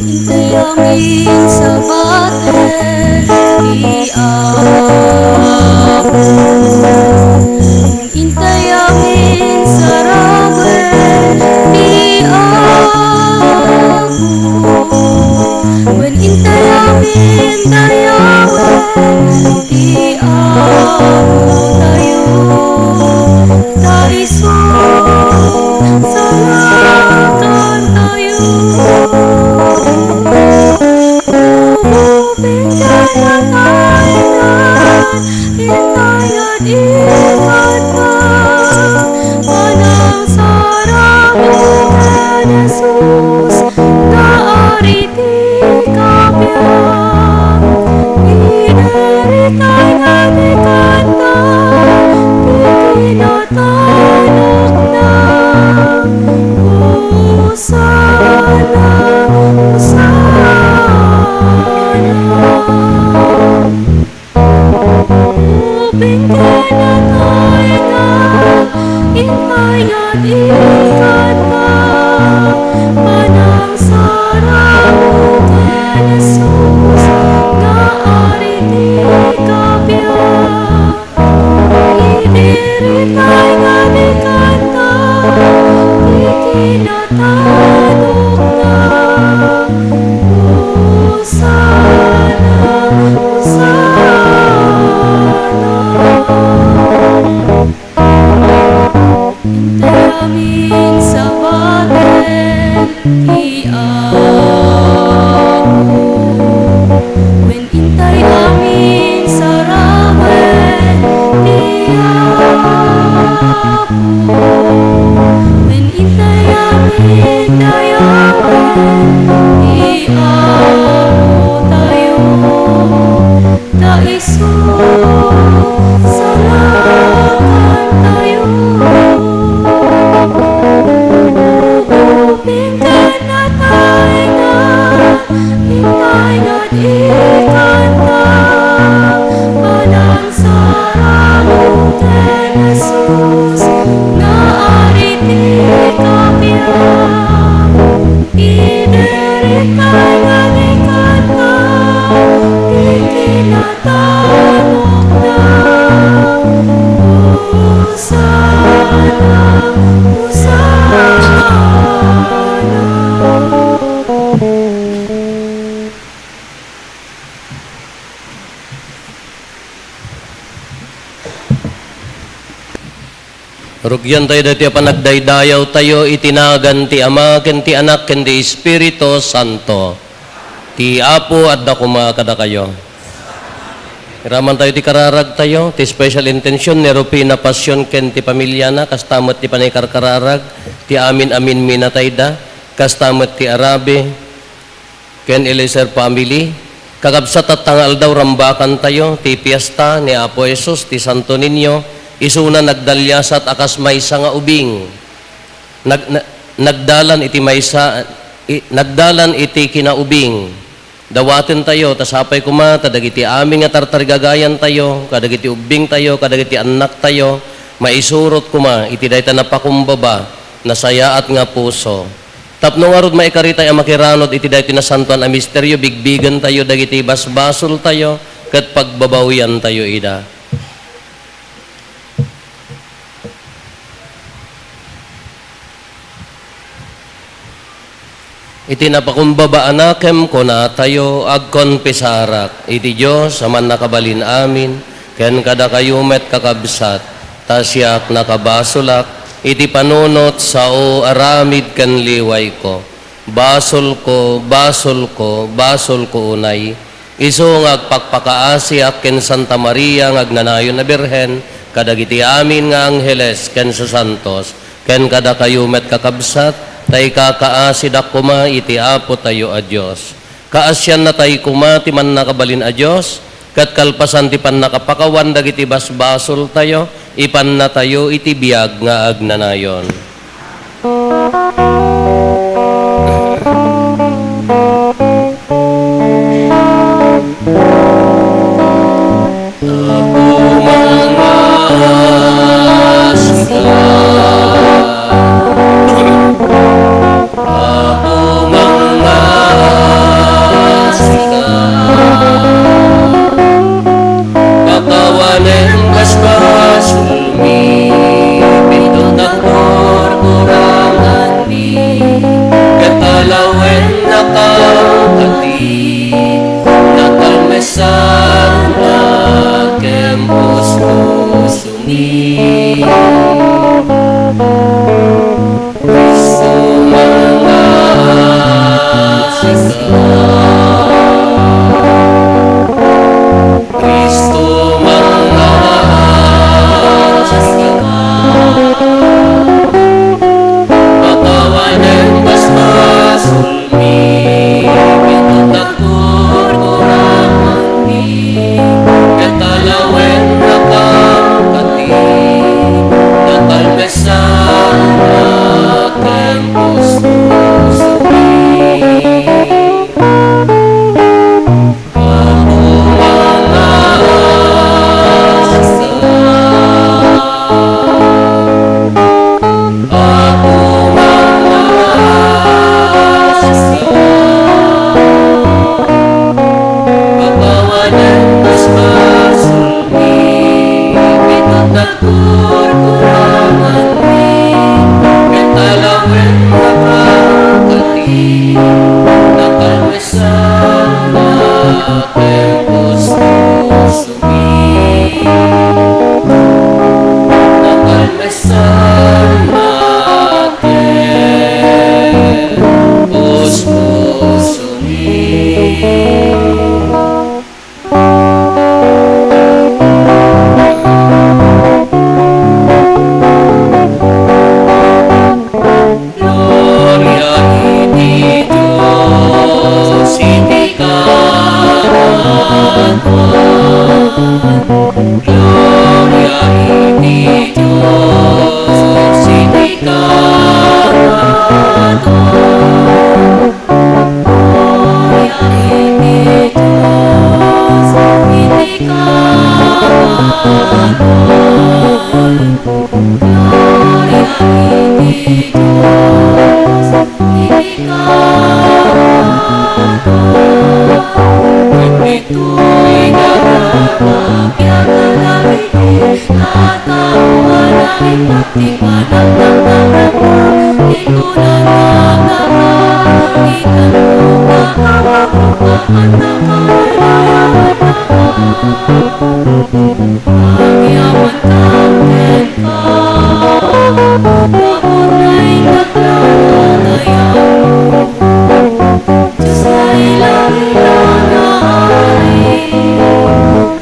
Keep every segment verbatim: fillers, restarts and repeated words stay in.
Intay amin sa batel ti Apo. Intay amin sarawen ti Apo. Wen intay amin dayawen ti Apotayo. Ta isu salakantayo. Ubing ken nataengan, intay nga di kanta, manangsarang ken Jesus nga Ari ti kabiag. Idiritay nga di kanta ti kinatanokna. Hosanna, Hosanna. Ubing ken nataengan, intay nga di kanta, manangsarang ken Jesus nga Ari ti kabiag. Idiritay nga di kanta ti kinatanokna. Hosanna, Hosanna. Intay amin sa batel ti Apo. Wen intay amin sarawen ti Apo. Wen intay amin dayawen ti Apotayo. Ta isu salakantayo. Ubing ken nataengan, intay nga di kanta, manangsarang ken Jesus nga Ari ti kabiag. Idiritay nga di kanta ti kinatanokna. Hosanna, Hosanna. Rugiantayo daytoy a panagdaydayawtayo iti nagan ti Ama, ken ti Anak, ken ti Espiritu Santo. Ti Apo adda koma kadakayo. Iramantayo ti kararagtayo, ti special intention ni Rufina Passion ken ti pamiliana, kasta met ti panangkarkararag ti amin-aminmi natayda, kasta met ti Arabe, ken Eliezer family. Kakabsat, tatta nga aldaw, rambakantayo ti piesta ni Apo Jesus, ti Santo Niño, isuna nagdaliasat a kas maysa nga ubing. Nag-, na-, nagdalan iti maysa, i-, nagdalan iti kinaubing. Dawatentayo, ta sapay koma, ta dagiti amin nga tartarigagayantayo, kadagiti ubbingtayo, kadagiti annaktayo, maisurot koma iti dayta napakumbaba, nasayaat nga puso. Tapno ngarud maikaritay a makiranod iti daytoy nasantoan a misterio, bigbigentayo dagiti basbasoltayo ket pagbabawiantayo ida. Iti napakumbaba a nakem, kunatayo, agkonfesarak iti Dios a Mannakabalin-amin, ken kadakayo met, kakabsat, ta siak nakabasolak iti panunot, sao, aramid ken liwayko. Basolko, basolko, basolko unay. Isu nga agpakpakaasiak ken Santa Maria nga agnanayon a Birhen, kadagiti amin nga angheles ken sasantos, ken kadakayo met, kakabsat, ta ikakaasidak koma iti Apotayo a Dios. Kaasiannatay koma ti Mannakabalin a Dios, ket kalpasan ti pannakapakawan dagiti basbasoltayo, ipannatayo iti biag nga agnanayon. Apo, mangngaas ka. Apo, mangngaas Cristo, mangaas ka. Pakawanen basbasolmi, ket agkurkuranganmi, ket alawennaka, kadi, nakalmesannak ken puspusomi. Apo, mangaas ka. Apo, mangaas ka. Pakawanen basbasolmi, ket agkurkuranganmi, ket alawennaka, kadi, nakalmesannak ken puspusomi. Nakalmesannak ken puspusomi. Gloria iti Dios iti kaadwan. Gloria iti Dios iti kaadwan. Gloria iti Dios iti kaadwan. Gloria iti Dios iti kaadwan. Ket ditoy darama, piagan dagiti tattao a naimbag ti panagdakdakkel. Iti kunana, Apo, itan-ok, Apo, Apo, Apo, Apo, Apo, Apo, Dios a ila-ila nga Ari,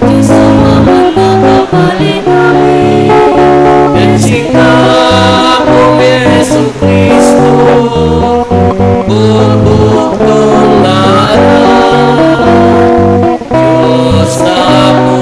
Dios a mapan nga kabalin-amin. Ken sika, Apom Jesu-Cristo, bukbukton nga Anak, Dios nga Apo,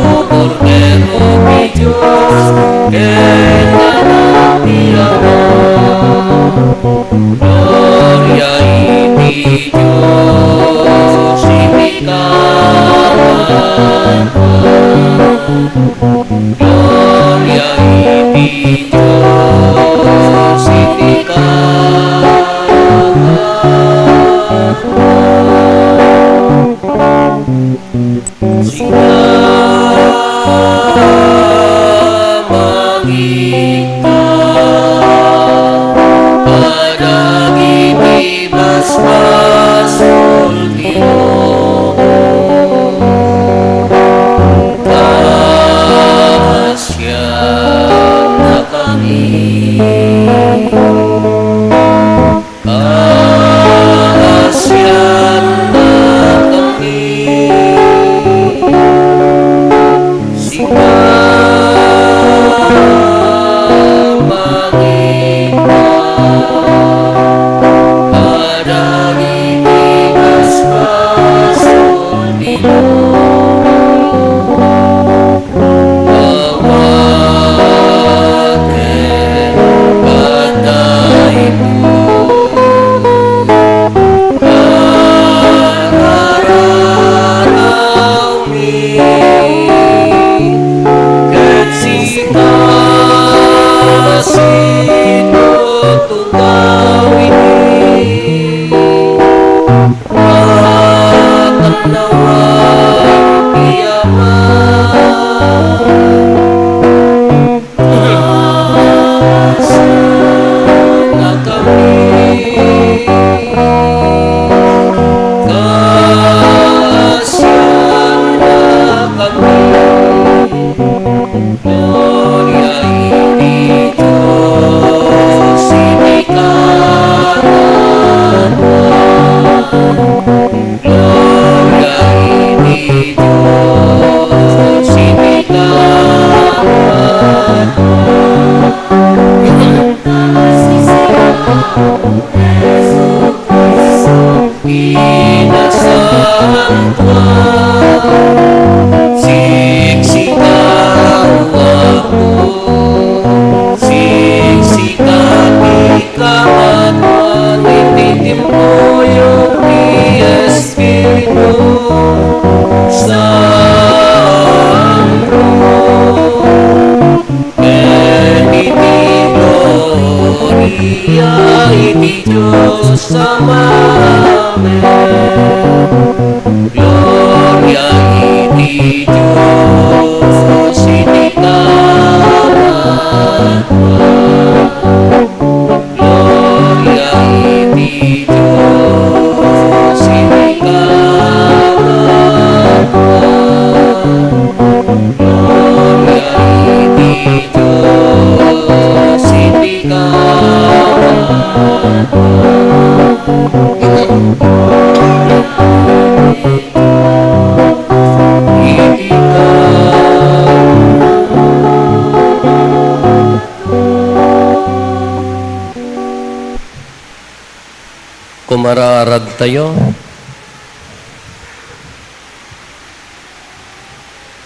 Maraaragtayo.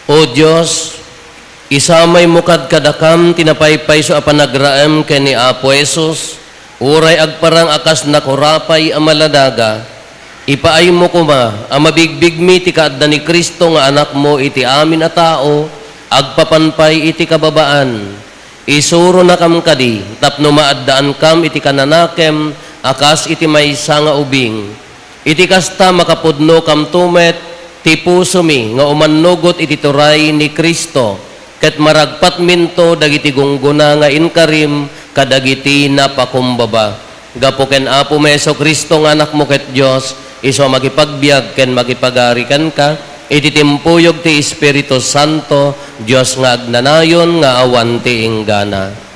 O Dios, isamaymo kadkadakam ti napaypayso a panagraem ken ni Apo Jesus, uray agparang a kas nakurapay a maladaga, ipaaymo koma a mabigbigmi ti kaadda ni Cristo nga Anakmo iti amin a tao, agpapan pay iti kababaan. Isuronakam kadi tapno maaddaankam iti kananakem a kas iti maysa nga ubing. Iti kasta, makapudnokamto met ti pusomi nga umannugot iti turay ni Cristo, ket maragpatminto dagiti gunggona nga inkarim kadagiti napakumbaba. Gapu ken Apomi Jesu-Cristo nga Anakmo ket Dios, isu a makipagbiag ken makipagari kenka, iti timpuyog ti Espiritu Santo, Dios nga agnanayon nga awan ti inggana.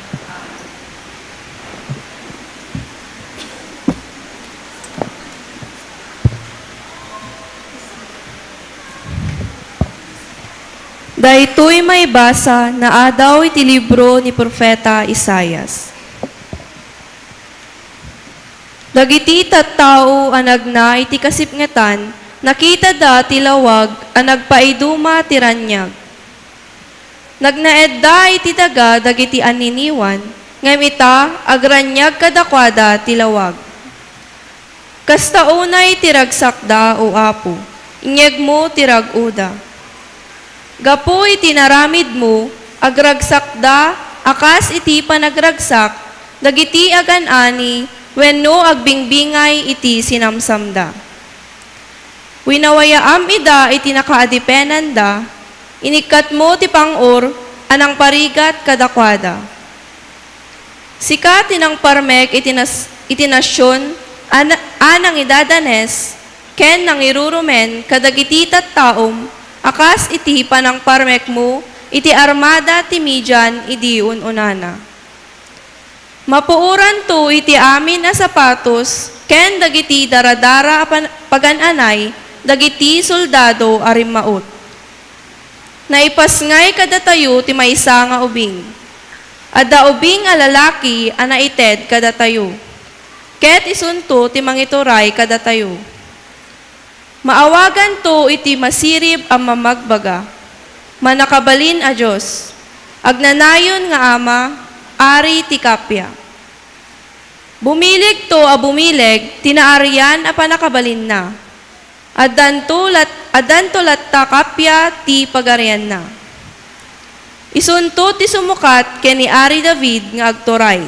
Daytoy maibasa naadaw iti libro ni Profeta Isaias. Dagiti tattao a nagna iti kasipngetan, nakitada ti lawag a nagpaiduma ti raniag. Nagnaedda iti daga dagiti anniniwan, ngem ita, agraniag kadakuada ti lawag. Kasta unay ti ragsakda, O Apo, inyegmo ti rag-oda. Gapu iti naramidmo, agragsakda a kas iti panagragsak dagiti agan-ani wenno agbingbingay iti sinamsamda. Winawayaam ida iti nakaadipenanda, inikkatmo ti pang-or a nangparigat kadakuada. Sika ti nangparmek iti nas-, iti nasion a na-, a nangidadanes ken nangirurumen kadagiti tattaom a kas iti panangparmekmo iti armada ti Midian idi un-unana. Mapuoranto iti amin a sapatos ken dagiti daradara a pan-, pagan-anay dagiti soldado a rimmaut. Naipasngay kadatayo ti maysa nga ubing. Adda ubing a lalaki a naited kadatayo, ket isunto ti mangituray kadatayo. Maawaganto iti masirib a mamagbaga, Mannakabalin a Dios, Agnanayon nga Ama, Ari ti Kappia. Bumilegto a bumileg ti naarian a pannakabalinna. Addanto lat-, addanto latta kappia ti pagarianna. Isunto ti sumukat ken ni Ari David nga agturay.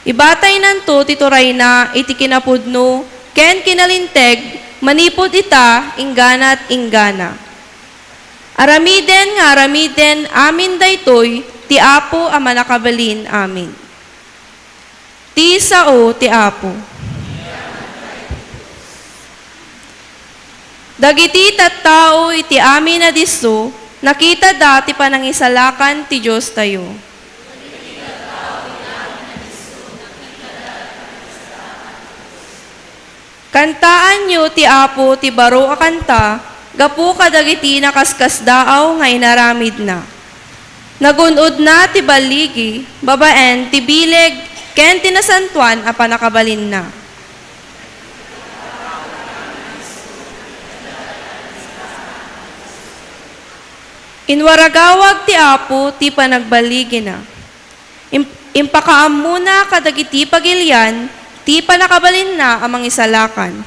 Ibataynanto ti turayna iti kinapudno ken kinalinteg manipud ita ingganat inggana. Aramiden nga aramiden amin daytoy ti Apo a Mannakabalin-amin. Ti sao ti Apo. Dagiti tattao iti amin a disso, nakitada ti panangisalakan ti Diostayo. Kantaanyo ti Apo ti baro a kanta gapu kadagiti nakaskasdaaw nga inaramidna. Nagun-odna ti balligi babaen ti bileg ken ti nasantoan a pannakabalinna. Inwaragawag ti Apo ti panagballigina. Im-, impakaammona kadagiti pagilian ti pannakabalinna a mangisalakan.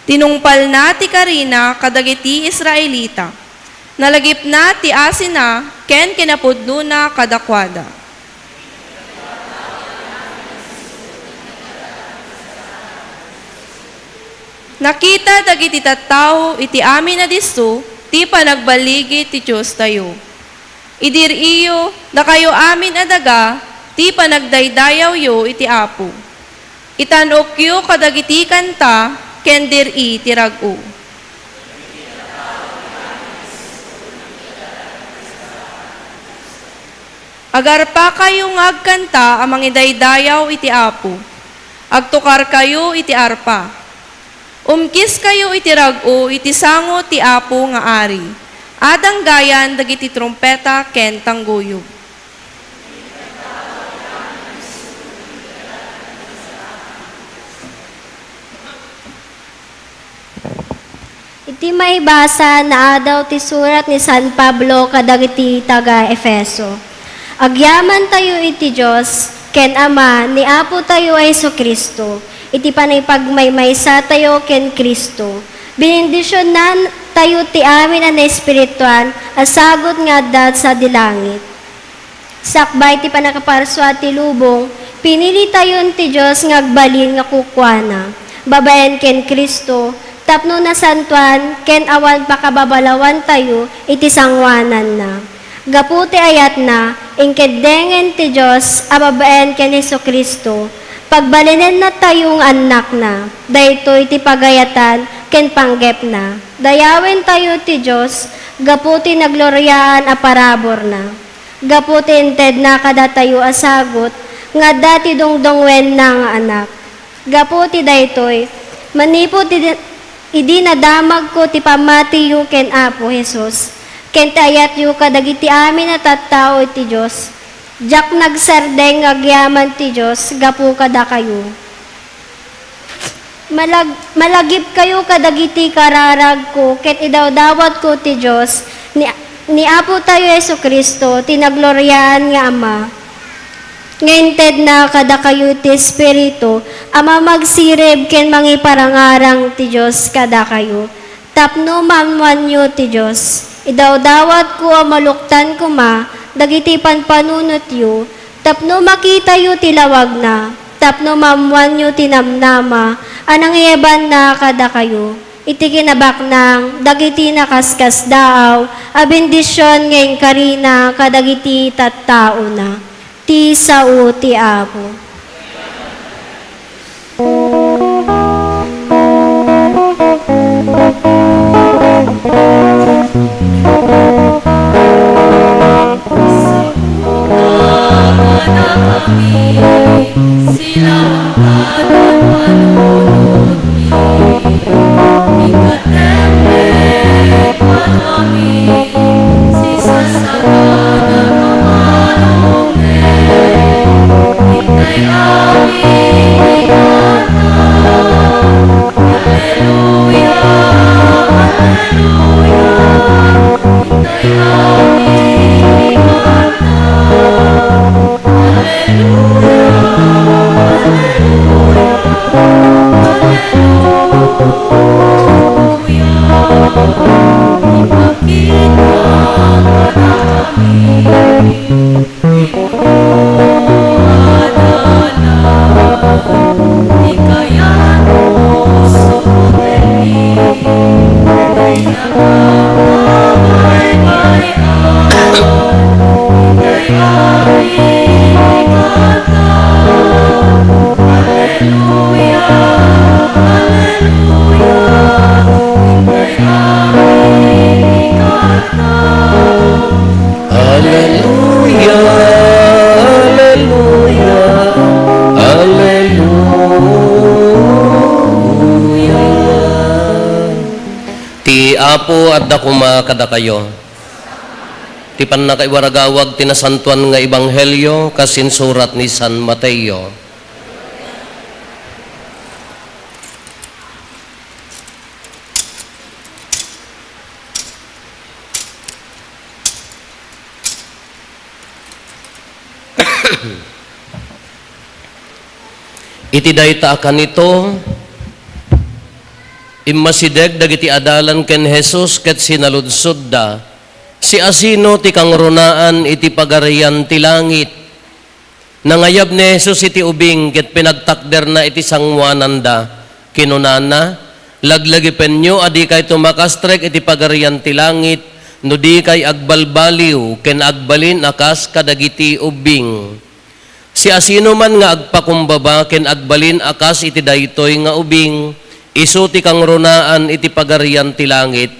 Tinungpalna ti karina kadagiti Israelita. Nalagipna ti asina ken kinapudnona kadakuada. Nakita dagiti tattao iti amin a disso ti panagballigi ti Diostayo. Idir-iyo, dakayo amin a daga, ti panagdaydayawyo iti Apo. Itan-okyo kadagiti kanta ken dir-i ti rag-o. Agarpakayo nga agkanta a mangidaydayaw iti Apo. Agtukarkayo iti arpa. Umkiskayo iti rag-o iti sango ti Apo nga Ari, a danggayan dagiti trumpeta ken tanggoyog. Ti maibasa naadaw ti surat ni San Pablo kadagiti taga-Efeso. Agyamantayo iti Dios ken Ama ni Apotayo a Jesu-Cristo, iti panangipagmaymaysatayo ken Cristo. Benendisionnantayo ti amin a naespirituan a sagut nga adda sadi langit. Sakbay ti pannakaparsua ti lubong, pinilitayon ti Dios nga agbalin nga kukuana, babaen ken Cristo, tapno nasantoan ken awan pakababalawantayo iti sangoananna. Gapu ti ayatna, inkeddengen ti Dios a babaen ken Jesu-Cristo, pagbalinennatayo nga annakna. Daytoy ti pagayatan ken panggepna. Dayawentayo ti Dios gapu ti nagloriaan a paraburna. Gapu ti intedna kadatayo a sagut nga adda ti dungdungngoenna nga Anak. Gapu ti daytoy, manipud idi, idi nadamagko ti pammatiyo ken Apo Jesus, ken ti ayatyo kadagiti amin a tattao iti Dios, diak nagsardeng nga agyaman ti Dios gapu kadakayo. Malag-, malagipkayo kadagiti kararagko ket idawdawatko ti Dios, ni, ni Apotayo Jesu-Cristo, ti nagloriaan nga Ama, nga intedna kadakayo ti Espiritu a mamagsirib ken mangiparangarang ti Dios kadakayo. Tapno maammoanyo ti Dios, idawdawatko a maluktan koma dagiti panpanunotyo, tapno makitayo ti lawagna, tapno maammoanyo ti namnama a nangiyabanna kadakayo iti kinabaknang dagiti nakaskasdaaw a bendision nga inkarina kadagiti tattaona. Ti sao ti Apo. Aleluya, aleluya, aleluya. Ti Apo adda koma kadakayo. Ti pannakaiwaragawag ti nasantoan nga ebanghelio kas insurat ni San Mateo. Iti dayta a kanito, immasideg dagiti adalan ken Jesus ket sinaludsodda, "Siasino ti kangrunaan iti Pagarian ti Langit?" Nangayab ni Jesus iti ubing ket pinagtakderna iti sangoananda. Kinunana, "Laglagipenyo a dikayto makastrek iti Pagarian ti Langit no dikay agbalbaliw ken agbalin a kas kadagiti ubbing. Siasinoman nga agpakumbaba ken agbalin a kas iti daytoy nga ubing, isu ti kangrunaan iti Pagarian ti Langit.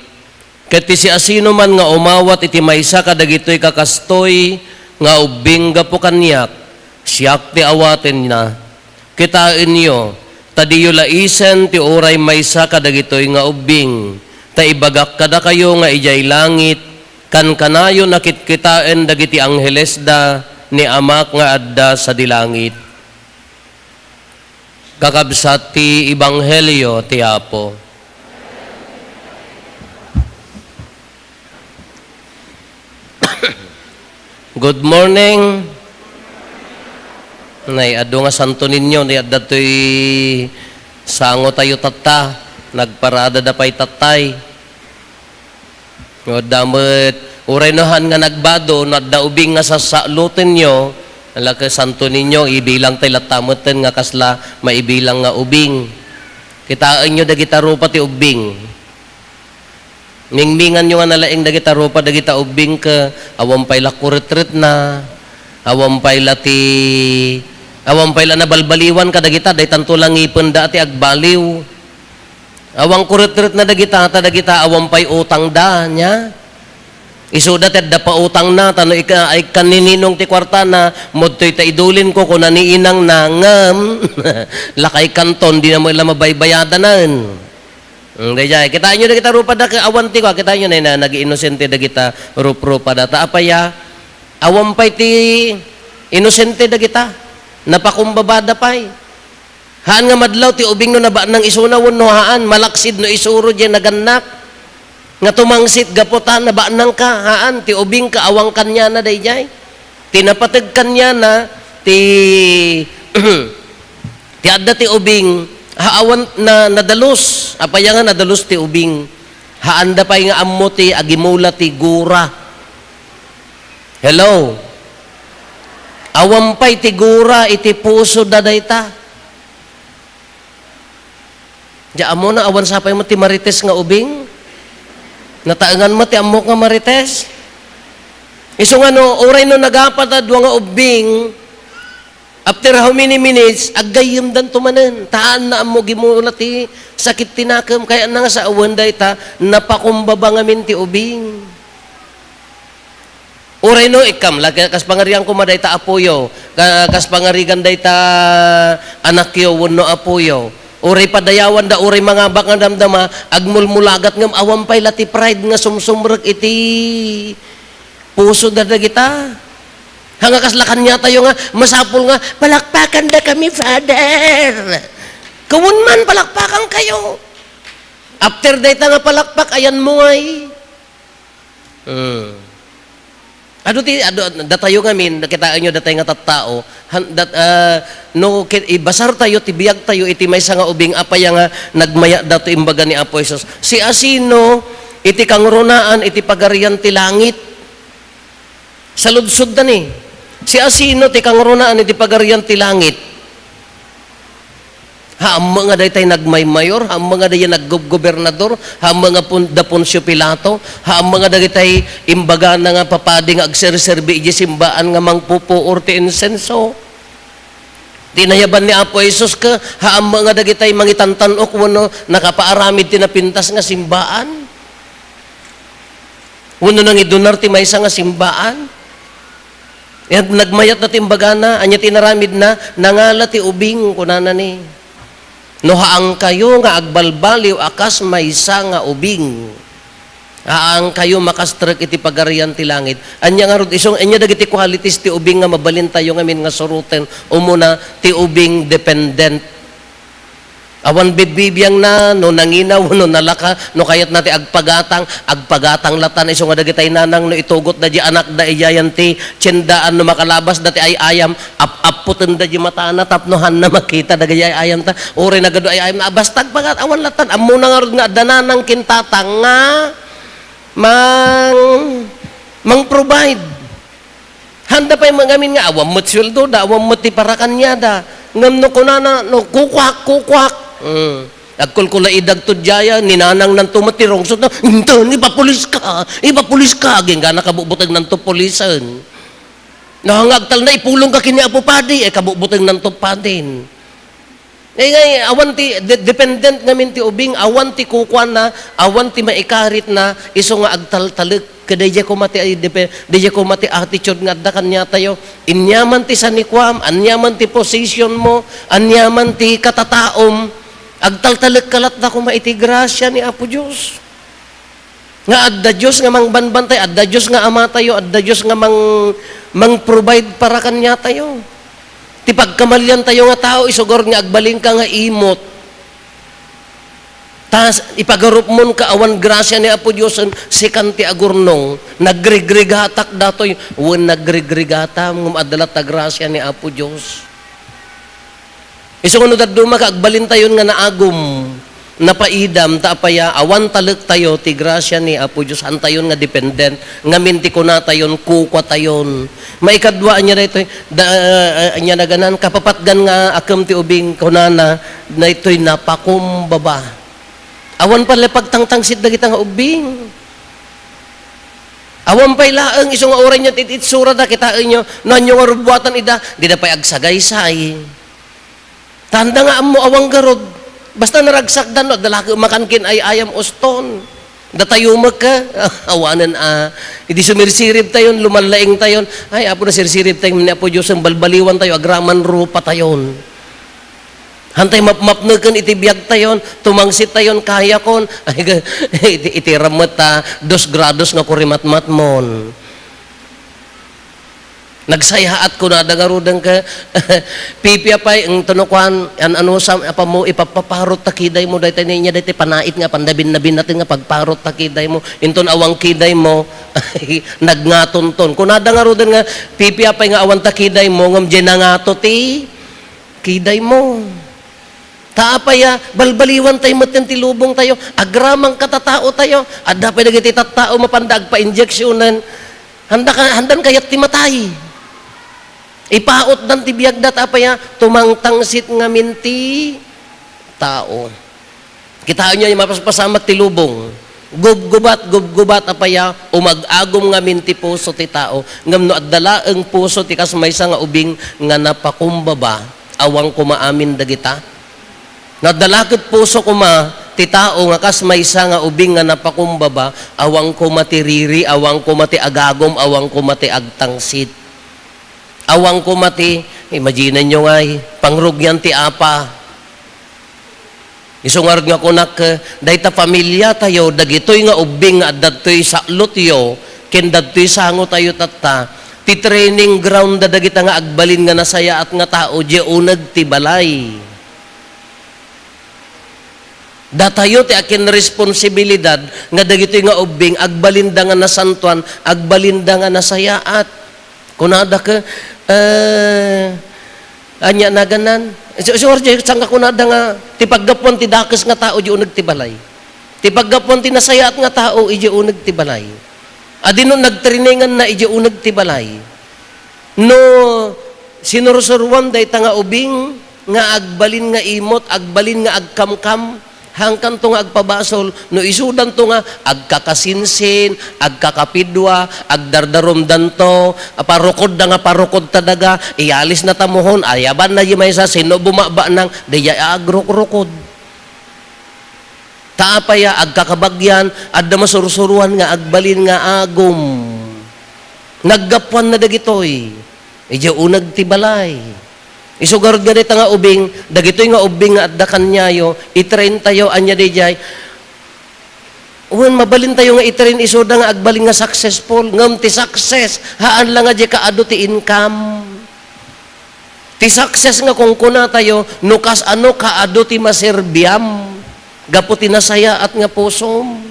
Ket ti siasinoman nga umawat iti maysa kadagitoy kakastoy nga ubbing gapu kaniak, siak ti awatenna. Kitaenyo, ta diyo laisen ti uray maysa kadagitoy nga ubbing, ta ibagak kadakayo nga idiay langit, kankanayon a kitkitaen dagiti anghelesda ni Amak nga adda sadi langit." Kakabsat ti ebanghelio ti Apo. Good morning. Nay, adu nga Santo Niño, ni adda toy sango tayo tatta. Nagparada da pay tattay. Nga adda met, uray no han nga nagbado, no adda ubing nga sasalotenyo, ala ket Santo Niño, ibilang tay latta meten nga kasla maibilang nga ubing. Kitaenyo dagita rupa ti ubing. Mingminganyo nga nalaing dagita rupa dagita ubbing ket awan pay la kuretretna, awan pay la ti, awan pay la nabalbaliwan kadagita, daytanto la ngipenda ti agbaliw. Awan kuretretna dagita, ta dagita awan pay utangda, nia? Isuda ti adda pautangna, ta no ika-, ay kanininong ti kuartana, "Modtoy ta idulinko," kuna ni inangna, ngem lakay kanton, dina met la mabaybayadanen. Mm, daydiay. Kitaenyo dagita rupada ket awan ti kua, kitaenyo na, na, nag-inosente dagita rup-, rupada. Ta apay a? Awan pay ti inosente dagita. Napakumbabada pay. Haan nga madlaw ti ubing no nabanang isuna wenno haan, malaksid no isuro diay nagannak. Nga tumangsit gapu ta nabanang ka, haan, ti ubing ka awan kaniana daydiay. Ti napateg kaniana, ti Ti adda ti ubing, ha, awan na, nadalus. Apay nga nadalus ti ubing? Haanda pay nga ammo ti agimula ti gura. Hello? Awan pay ti gura iti pusoda dayta. Di ammo na awan sapay mo ti marites nga ubing? Nataengan mo ti ammok nga marites? Isu nga no, uray no nagapat a dua nga ubbing, after how many minutes, aggayyemdanto manen. Ta haan na ammo gimula ti sakit ti nakem. Kayatna nga sawen dayta, napakumbaba ngamin ti ubing. Uray no, ikkam, la, kas pangarigan koma dayta apoyo, ka-, kas pangarigan dayta anakyo, wenno apoyo. Uray padayawanda, uray mangabak nga damdama, agmulmulagat ngem awan pay la ti pride nga sumsumrek iti pusoda dagita. Ha nga kasla kaniatayo nga masapul nga, "Palakpakandakami, Father." Kawen man, palakpakankayo. After dayta nga palakpak, ayanmo ngay. Hmm. Adu ti, adu, datayo ngamin, nakitaenyo datay nga tattao, han-, dat-, ah, no, ki-, ibasartayo ti biagtayo iti maysa nga ubing, apay nga nagmayatda to imbaga ni Apo Jesus. Siasino iti kangrunaan iti Pagarian ti Langit? Saludsodda ni, siasino ti kangrunaan iti Pagarian ti Langit? Haammo nga daytay nagmaymayor, haammo nga daytay naggobgobernador, haammo nga pon-, da Poncio Pilato, haammo nga dagitay imbagana nga papadi nga agserserbi idiay simbaan nga mangpupuor ti insenso. Ti nayaban ni Apo Jesus ket haammo nga dagitay mangitantan-ok wenno nakapaaramid ti napintas nga simbaan. Wenno nangidunar ti maysa nga simbaan. Ket nagmayatda ti imbagana, ania ti inaramidna? Nangala ti ubing, kunana ni. No haankayo nga agbalbaliw a kas maysa nga ubing, haankayo makastrek iti Pagarian ti Langit. Ania ngarud, isu, ania dagiti qualities ti ubing nga mabalintayo ngamin nga suroten? Umuna, ti ubing dependent. Awan bibbibiangna, no nangina wenno nalaka, no kayatna ti agpagatang, agpagatang latta. Isu nga dagitay nanang, no itugotda di anakda idiayan ti tiendaan, no makalabasda ti ay-ayam, ap-appotenda di matana tapno hanna makita dagiti ay-ayamta. Uray nagadu ay-ayamna, basta agpagat-, awan latta. Ammona ngarud nga adda nanang ken tatang nga mang-, mang-provide. Handa pay ngamin nga awan met sueldoda, awan met ti parakaniada. Ngem no kunana, no, "Kukuak, kukuak." Mm. Agkulkulaidagto diay, ni nanangnanto met ti rungsotna, "Inton, ipapuliska, ipapuliska." Agingga na kabubutengnanto pulisen. No, nga agtalna, "Ipulongka ken ni Apo Padi," ay kabubutengnanto padin. Eh, ngay, awan ti de-, dependent ngamin ti ubing, awan ti kukuana, awan ti maikaritna, isu nga agtaltalek. Ket daydiay koma ti, ay, depe-, daydiay koma ti attitude nga adda kaniatayo. Aniaman ti sanikuam, aniaman ti position mo, aniaman ti katataom, agtaltalek ka latta koma iti grasia ni Apo Dios. Nga adda Dios nga mangbanbantay, adda Dios nga Amatayo, adda Dios nga mang-, mang-provide para kaniatayo. Ti pagkamaliantayo nga tao, isu garud nga agbalinka nga imot. Ta s-, ipagarupmon ka awan grasia ni Apo Dios, sikan ti agurnong. Nagrigrigatak datoy, wen nagrigrigatam, ngem adda latta grasia ni Apo Dios. Isu nga no dadduma ka, agbalintayon nga naagum, napaidam, ta apaya, awan talektayo ti grasia ni Apo Dios, hantayon nga dependent, ngamin ti kunatayon, kukuatayon. Maikadua, ania daytoy, da, ania naganan, kapapatgan nga akem ti ubing, kunana, daytoy napakumbaba. Awan pay la pagtangtangsit dagita nga ubbing. Awan pay laeng isu nga uray nyo ti itsurada, kitaenyo, no ania nga rubuatan ida, dida pay agsagaysay. Tanda nga ammo awan garud. Basta naragsakdan, no, adda la ket makan ken ay-ayam uston. Datayo met ka, awanen a. Idi sumirsirib tayon, lumallaing tayon. Ay, Apo, nasirsirib tayon ni Apo Dios, balbaliwan tayo, agraman rupa tayon. Hantay mapmapneken iti biag tayon, tumangsit tayon, kayakon. Ay, ga-, iti, iti rammet ta, dos grados nga kurimatmatmon. Nagsayaat kunada ngaruden ka, pipia pay, eng, tano kuan, an-, ano, sam-, apa mo, ipapaparot ta kiday mo, dayta niya, dayta panait nga, pandabin-nabin natin nga, pagparot ta kiday mo, inton awang kiday mo, nagngatonton. Kunada ngaruden nga, pipia pay nga awan ta kiday mo, ngem di nangato ti, kiday mo. Ta apay a, balbaliwan tayo metten ti lubong tayo, agraman katatao tayo, adda pay dagiti tattao mapanda agpa-injeksionen, handa ka, handan kayat ti matay. Ipautdan ti biagda, ta apay a, tumangtangsit ngamin ti tao. Kitaenyo, mapaspasamak ti lubong. Gubgubat, gubgubat, apay a, umag-agum ngamin ti puso ti tao. Ngem no adda laeng puso ti kas maysa nga ubing nga napakumbaba, awan koma amin dagita. No adda la ket puso koma ti tao nga kas maysa nga ubing nga napakumbaba, awan koma ti riri, awan koma ti agagum, awan koma ti agtangsit. Awan koma ti, imaginenyo ngay, pangrugian ti apa. Isu ngarud nga kunak, eh, dayta familia tayo, dagitoy nga ubbing nga adda ditoy saklotyo, ken dadtoy sango tayo tatta, ti training ground da dagita nga agbalin nga nasayaat nga tao, diay uneg ti balay. Datayo ti akin responsibilidad nga dagitoy nga ubbing, agbalinda nga nasantoan, agbalinda nga nasayaat. Kunada ka, eh, ania naganan? Isu-, isu, saan ka kunada nga, ti paggapuan ti dakes nga tao, di uneg ti balay. Ti paggapuan ti nasayaat nga tao, idiay uneg ti balay. Adi no nagtriningan na, idiay uneg ti balay. No sinursuruan dayta nga ubing nga agbalin nga imot, agbalin nga agkamkam, hangkanto nga agpabasol, no isudanto nga agkakasinsin, agkakapidua, agdardarumdanto, parukod da nga parukod ta daga, iyalis na tamuhon, ayaban na di maysa, sino bumaba nang, di ya agrukrukod. Ta apay a, agkakabagian, adda masursuruan nga agbalin nga agum. Naggapuan na dagitoy. Idiay uneg ti balay. Isu garud nga dayta nga ubing, dagitoy nga ubing nga adda kaniayo, i-train tayo, ania daydiay. Wen, mabalin tayo nga i-train isuda nga agbalin nga successful. Ngem ti success, haan la nga diay kaadu ti income. Ti success nga kunkunatayo, no kasano kaadu ti maserbiam gapu ti nasayaat nga pusom.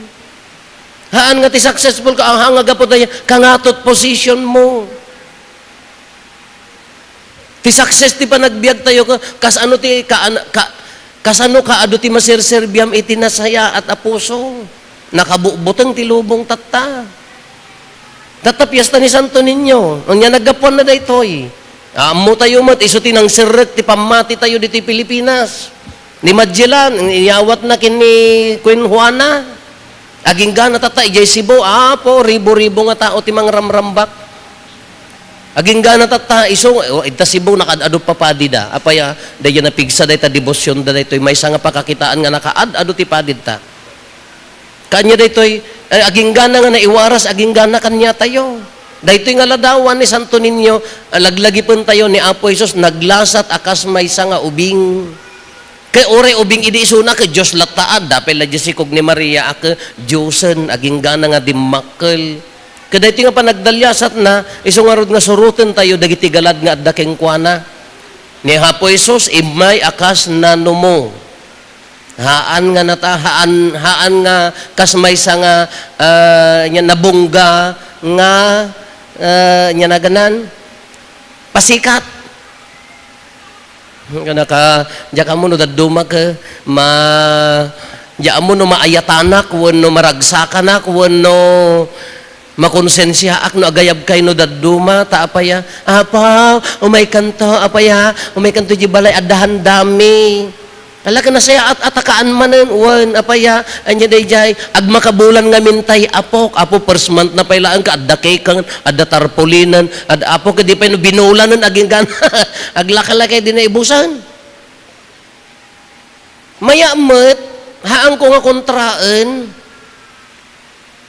Haan nga ti successful ka, aha nga gapu tayo, kangatot position mo. Ti success ti panagbiag tayo, ka-, kasano ti, ka-, ka-, kasano kaadu ti maserserbiam iti nasayaat a puso. Nakabutbuteng ti lubong tatta. Tatta, piesta ni Santo Niño. Ania naggapuan na daytoy? Ammo tayo met, isu ti nangserrek ti pammati tayo ditoy Pilipinas. Ni Magellan, inyawatna ken ni Queen Juana. Aginggana tatta, idiay Cebu, Apo, ribu-ribu nga tao ti mangramrambak. Aginggana tatta, isu, o, ita Cebu, nakaad-adu padi da. Apay a, dayta napigsa, dayta debosion da, daytoy maysa nga pakakitaan nga nakaad-adu ti padi ta. Kanya daytoy, eh, aginggana nga naiwaras, aginggana kanya tayo. Daytoy nga ladawan ni Santo Niño, ah, laglagipen tayo ni Apo Jesus, naglasat a kas maysa nga ubing. Kay uray ubing idi isuna, ket Dios latta, adda pay la diay sikog ni Maria a ket Diosen, aginggana nga dimmakkel. Ket daytoy nga panagdaliasatna, isu ngarud nga suroten tayo dagiti galad nga adda kenkuana. Ni Apo Jesus, immay a kas nanumo. Haan nga nata-, haan, haan nga kas maysa nga, ah, nya nabungga nga, ah, nya naganan, pasikat. Kanaka, diak ammo no dadduma ket ma-, diak ammo no maayatanak, wenno maragsakanak, wenno makonsensiaak no agayabkay no dadduma, ta apay a, "Apo, umaykanto, apay a, umaykanto diay balay, adda handami." Ala ket nasayaat a takaan manen, wen, apay a, ania daydiay, agmakabulan ngamin tay apok, apo, first month na pay laeng ket adda cake-en, adda tarpaulinen, adda apo, ket di pay no binulanen, aginggan, aglaka-lakay di naibusan. Mayat met, haanko nga kontraen.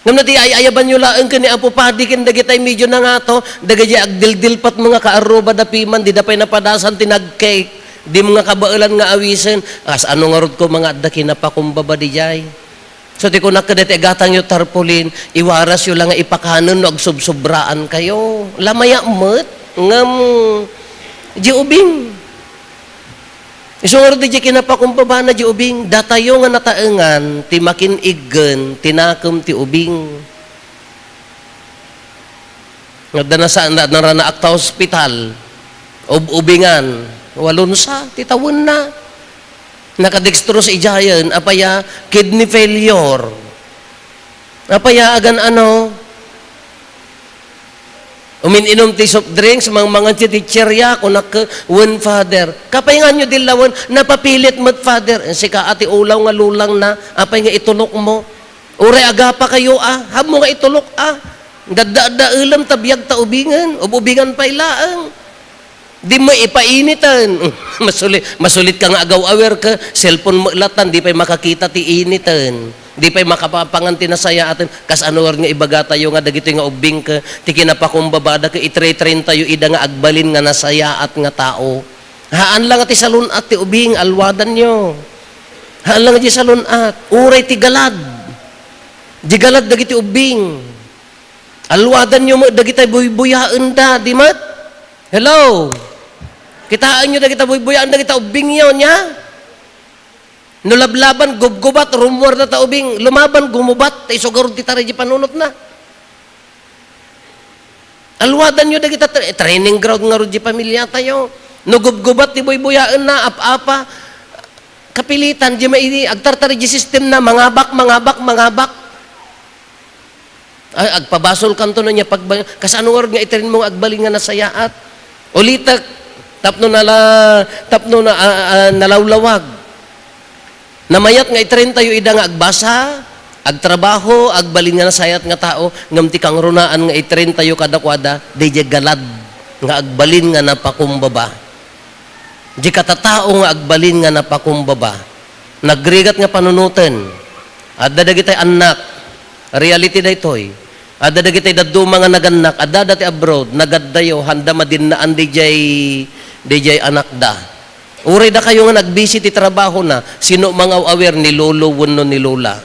Ngem no ti ay-ayabanyo laeng ken ni Apo Padi ken dagitay medyo nangato, dagiti agdildilpat nga kaarruba da piman, dida pay napadasan ti nag-cake, di nga kabaelan nga awisen. Kasano ngarud koma nga adda kinapakumbaba diay? So, ti kunak kadagiti agatangyo tarpaulin, iwarasyo la nga ipakanen no agsubsubraankayo. Lamaya met, ngem di ubing. Isu ngarud diay kinapakumbabana di ubing, datayo nga nataengan ti makin-iggen ti nakem ti ubing. Adda nasa-, na-, naranaak ta ospital, ub-ubingan, walonsa ti tawenna. Nakadextrose idiayen, apay a, kidney failure. Apay a, agan-ano, umin-inum ti soft drinks, mangmangan ti chicheria, kunak, wen, Father. Kapay nga nyo dillawen, napapilit met, Father. Eh, sika a ti ulaw nga lulangna, apay nga itulokmo. Uray agapakayo a, haanmo nga itulok a. Dadda-, daelem ta biag ta ubingen, ub-ubingan pay laeng. Di mo ipainiten. Masuli-, masulit ka nga agaw-awir ka, cellphone mo latan, di pay makakita ti initen. Di pay makapapangan ti nasayaaten. Kasano nga ibagatayo nga dagitoy nga ubbing ka, ti kinapakumbabada ka, itre-train tayo ida nga agbalin nga nasayaat nga tao. Haan lang ti salun-at ti ubing, alwadanyo. Haan lang ti salun-at. Uray ti galad. Di galad dagiti ubbing. Alwadanyo met dagitay buybuyaenda, di met? Hello? Kitaenyo dagita buybuyaen, dagita ubbingyo, nia? No lablaban, gubgubat, rummuar data ubing, lumaban, gumubat, ta isu garud ti tari di panunotna. Alwadanyo dagita tra-, training ground ngarud di pamiliatayo. No gubgubat ti buybuyaenna, ap-apa, kapilitan, di maidi, agtartari di sistemna, mangabak, mangabak, mangabak. Ay, agpabasol kanto no nia pagba-, kasano ngarud nga itrain mo nga agbalin nga nasayaat? Ulitek, tapno nala-, tapno na, ah, ah, nalawlawag. Namayat nga itrain tayo ida nga agbasa, agtrabaho, agbalin nga nasayaat nga tao, ngem ti kangrunaan nga itrain tayo kadakuada, daydiay galad nga agbalin nga napakumbaba. Di katatao nga agbalin nga napakumbaba. Nagrigat nga panunoten. Adda dagitay annak. Reality daytoy. Adda dagitay dadduma nga nagannak. Adda dati abroad. Nagaddayo. Handa madinnaan didiay, didiay anakda. Uray dakayo nga nagbisi ti trabahona. Sino mangaw-awir ni lolo wenno ni lola?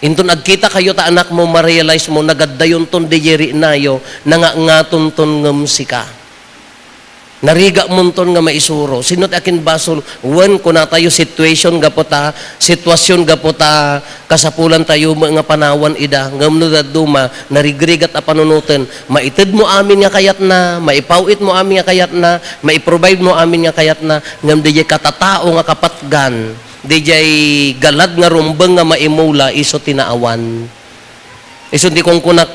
Inton agkitakayo ta anakmo, ma-realize mo, nagaddayonton didiay riknayo, nangangatonton ngem sika. Narigamonton nga maisuro. Sino ti akinbasol? Wen, kunatayo, situation gapu ta, sitwasyon gapu ta, kasapulan tayo met nga panawan ida. Ngem no dadduma, narigrigat a panunoten, maited mo amin nga kayatna, maipaw-it mo amin nga kayatna, maiprovide mo amin nga kayatna, ngem didiay katatao nga kapatgan, didiay galad nga rumbeng nga maimula, isu ti naawan. Isu ti kunkunak,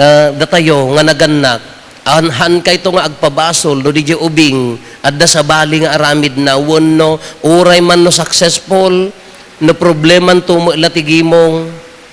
ah, datayo nga nagannak, an-, haankayto nga agpabasol no didiay ubing, adda sabali nga aramidna, wenno uray man no successful, no problemanto met la ti gimong.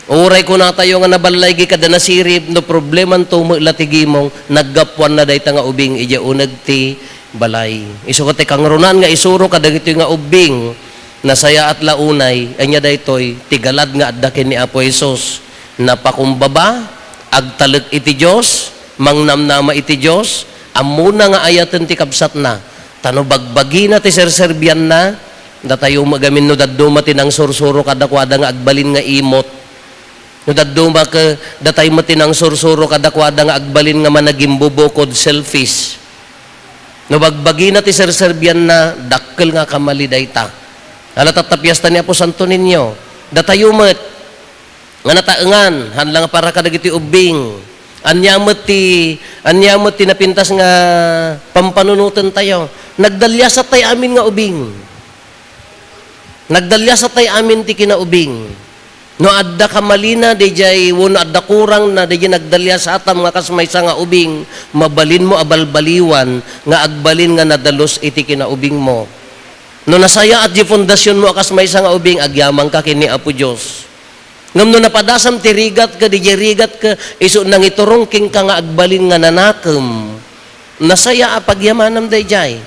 Uray kunatayo nga naballaigi kada nasirib, no problemanto met la ti gimong, naggapuanna dayta nga ubing idiay uneg ti balay. Isu ket ti kangrunaan nga isuro kadagitoy nga ubbing, nasayaat la unay, ania daytoy, ti galad nga adda ken ni Apo Jesus. Napakumbaba, agtalek iti Dios, mangnamnama iti Dios, ammona nga ayaten ti kabsatna. Ta no bagbagina ti serserbianna, datayo met gamin no dadduma ti nangsursuro kadakuada nga agbalin nga imot. No dadduma ket datay met ti nangsursuro kadakuada nga agbalin nga managimbubukod, selfish. No bagbagina ti serserbianna, dakkel nga kamali dayta. Ala, tatta, piesta ni Apo Santo Niño. Datayo met nga nataengan, haan la nga para kadagiti ubbing. Ania met ti, ania met ti napintas nga pampanunotentayo? Nagdaliasat tay amin nga ubing. Nagdaliasat tay amin ti kinaubing. No adda kamalina daydiay, wenno adda kurangna daydiay nagdaliasatam nga kas maysa nga ubing, mabalinmo a balbaliwan nga agbalin nga nadalus iti kinaubingmo. No nasayaat diay fondasionmo a kas maysa nga ubing, agyamanka ken ni Apo Dios. Ngem no napadasam ti rigat ket idiay rigat ket isu nangiturong kenka nga agbalin nga nanakem, nasaya a pagyamanam daydiay.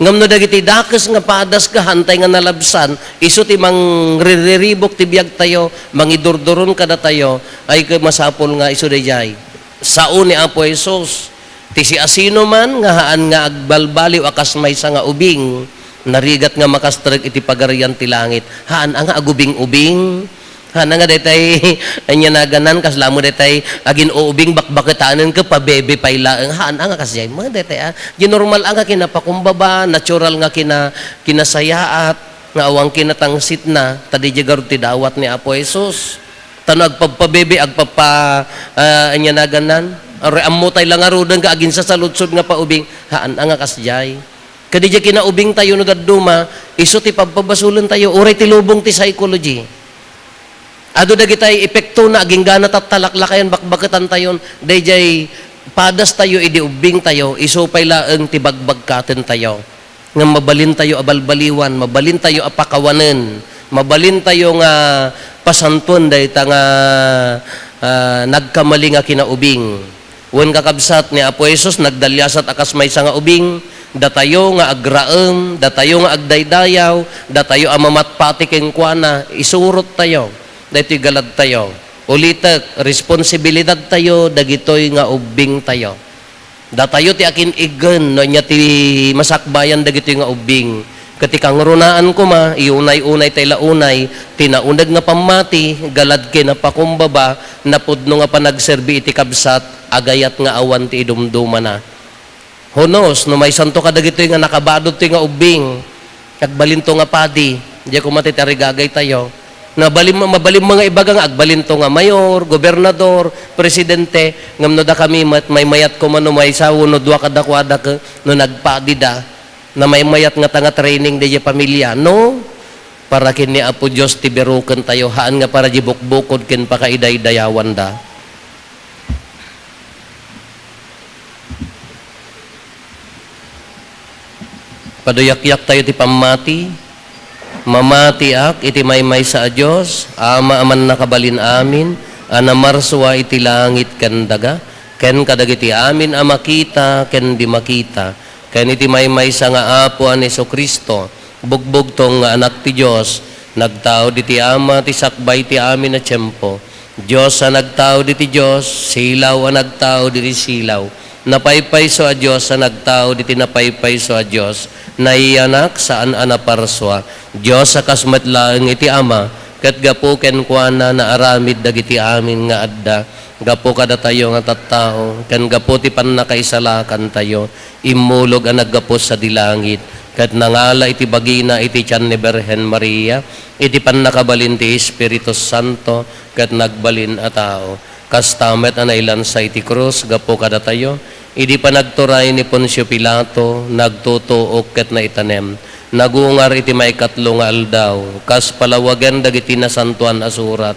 Ngem no dagiti dakes nga padas ket haantay nga nalabsan, isu ti mangririribuk ti biagtayo, mangidurduron kadatayo, ay ket masapul nga isu daydiay. Sao ni Apo Jesus. Ti siasinoman nga haan nga agbalbaliw a kas maysa nga ubing, narigat nga makastrek iti Pagarian ti Langit. Haan a nga agubing-ubing. Haan a nga daytay, ania naganan, kasla mo daytay, agin-uubing bakbaketanen ket pabebe pay laeng. Haan a nga kasdiay met daytay, a. Di normal a nga kinapakumbaba, natural nga kina-, kinasayaat, nga awan kinatangsitna, ta daydiay garud ti dawat ni Apo Jesus. Ta no agpagpabebe, agpapa-, ah, ania naganan, ammotay la ngaruden nga aginsasaludsod nga paubing, haan a nga kasdiay. Ket idiay kinaubingtayo no dadduma, isu ti pabpabasolentayo, uray ti lubong ti psychology. Adu dagitay epektona, aginggana tatta laklakayen, bakbaketantayon, daydiay padastayo idi ubbingtayo, isu pay laeng ti bagbagkatentayo. Ngem mabalintayo a balbaliwan, mabalintayo a pakawanen, mabalintayo nga pasantoen dayta nga, ah, nagkamali nga kinaubing. Wen, kakabsat, ni Apo Jesus nagdaliasat a kas maysa nga ubing, datayo nga agraem, datayo nga agdaydayaw, datayo a mamatpati kenkuana, isurottayo daytoy galadtayo. Ulitek, responsibilidadtayo dagitoy nga ubbingtayo. Datayo ti akin-iggen no ania ti masakbayan dagitoy nga ubbing. Ket ti kangrunaan koma, iunay-unay tay la unay, ti nauneg nga pammati, galad ken napakumbaba, napudno nga panagserbi iti kabsat, agayat nga awan ti idumdumana. Who knows, no maysanto kadagitoy nga nakabadot toy nga ubbing, agbalinto nga padi, diay koma ti tarigagaytayo. Nabalim-, mabalinmo nga ibaga nga agbalinto nga mayor, gobernador, presidente, ngem no dakami met, maymayat koma no maysa wenno dua kadakuada ket no nagpadida, namaymayat ngata nga training daydiay pamilia. No, para ken ni Apo Dios ti birukentayo, haan nga para diay bukbukod ken pakaidaydayawan da. Paduyakyaktayo ti pammati. Mamatiak iti maymaysa a Dios, Ama a mannakabalin amin, a namarsua iti langit ken daga, ken kadagiti amin a makita ken di makita, ken iti maymaysa nga Apo a ni Jesu-Cristo, bugbugtong nga Anak ti Dios, nagtaud iti Ama ti sakbay ti amin a tiempo. Dios a nagtaud iti Dios, silaw a nagtaud iti silaw. Napaypayso a Dios a nagtaud iti napaypayso a Dios. Nayanak, saan a naparsua. Dios a kas met laeng iti Ama, ket gapu kenkuana naaramid dagiti amin nga adda. Gapu kadatayo nga tattao, ken gapu ti pannakaisalakantayo, immulog a naggapu sadi langit, ket nangala iti bagina iti tian ni Birhen Maria, iti pannakabalin ti Espiritu Santo, ket nagbalin a tao. Kasta met a nailansa iti krus gapu kadatayo, idi panagturay ni Poncio Pilato, nagtutuok ket naitanem. Nagungar iti maikatlo nga aldaw, kas palawagen dagiti Nasantoan a Surat.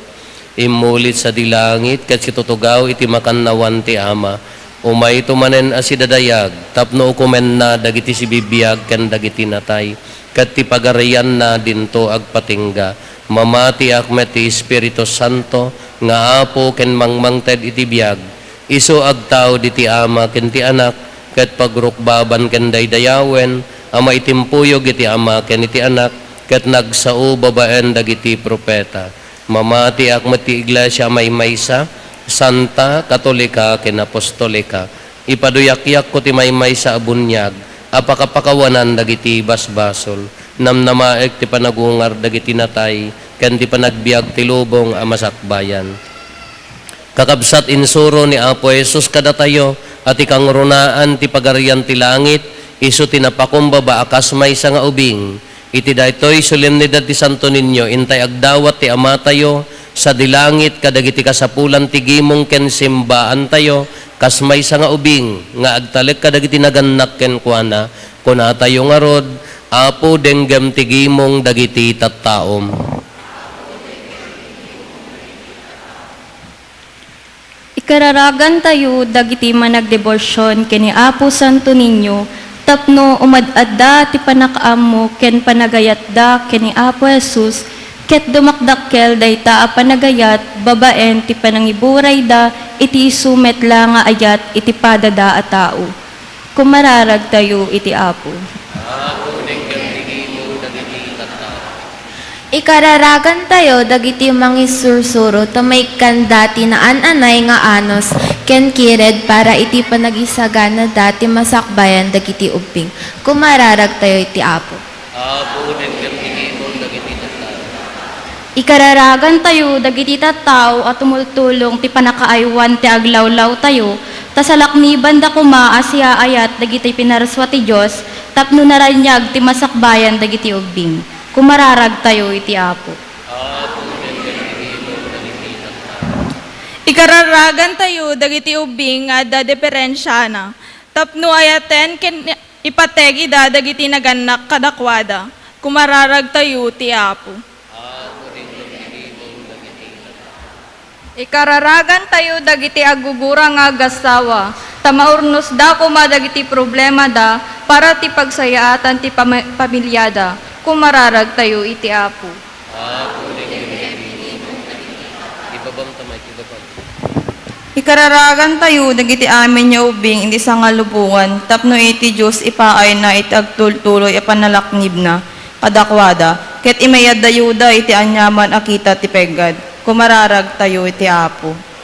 Immuli sadi langit ket situtugaw iti makannawan ti Ama. Umayto manen a sidadayag tapno ukomenna dagiti sibibiag ken dagiti natay, ket ti pagarianna dinto agpatingga. Mamatiak met ti Espiritu Santo nga Apo ken mangmangted iti biag. Isu agtaud iti Ama ken ti Anak, ket pagrukbaban ken daydayawen a maitimpuyog iti Ama ken iti Anak, ket nagsao babaen dagiti profeta. Mamatiak met ti iglesia a maymaysa, santa, katolika, ken apostolika. Ipaduyakyakko ti maymaysa a buniag a pakapakawanan dagiti basbasol. Namnamaek ti panagungar dagiti natay ken ti panagbiag ti lubong a masakbayan. Kakabsat, insuro ni Apo Jesus kadatayo a ti kangrunaan ti Pagarian ti Langit isu ti napakumbaba a kas maysa nga ubing. Iti daytoy solemnidad ti Santo Niño, intay agdawat ti Amatayo sadi langit kadagiti kasapulan ti gimong ken simbaantayo, kas maysa nga ubing nga agtalek kadagiti nagannak kenkuana. Kunatayo ngarud, Apo, denggem ti gimong dagiti tattaom. Ikararagantayo dagiti managdebosion ken ni Apo Santo Niño tapno umad-adda ti pannakaammo ken panagayatda ken ni Apo Jesus, ket dumakdakkel dayta a panagayat babaen ti panangiburayda iti isu met la nga ayat iti padada a tao. Kumararagtayo iti Apo. Apo, denggem ti gimong dagiti tattao. Ikararagantayo dagiti mangisursuro ta maikkanda ti naan-anay nga anus ken kired para iti panagisaganada ti masakbayan dagiti ubbing. Kumararagtayo iti Apo. Apo, denggem ti gimong dagiti tattao. Ikararagantayo dagiti tattao a tumultulong ti pannakaaywan ti aglawlawtayo, ta salaknibanda koma a siaayat dagiti pinarsua ti Dios tapno naraniag ti masakbayan dagiti ubbing. Kumararagtayo iti Apo. Apo, denggem ti gimong dagiti tattao. Ikararagantayo dagiti ubbing nga adda diperensiana, tapno ayaten ken ipateg ida dagiti nagannak kadakuada. Kumararagtayo ti Apo. Apo, denggem ti gimong dagiti tattao. Ikararagantayo dagiti aggugura nga agassawa, ta maurnosda koma dagiti problemada para ti pagsayaatan ti pami-, pamiliada. Kumararagtayo iti Apo. Apo, denggem ti gimong dagiti tattao. Ibabam ta, Mike, ibabam. Ikararagantayo dagiti amin nga ubbing iti sangalubongan tapno iti Dios ipaayna iti agtultuloy a pannalaknibna kadakuada, ket imayaddayoda iti aniaman a kita ti peggad. Kumararagtayo iti Apo.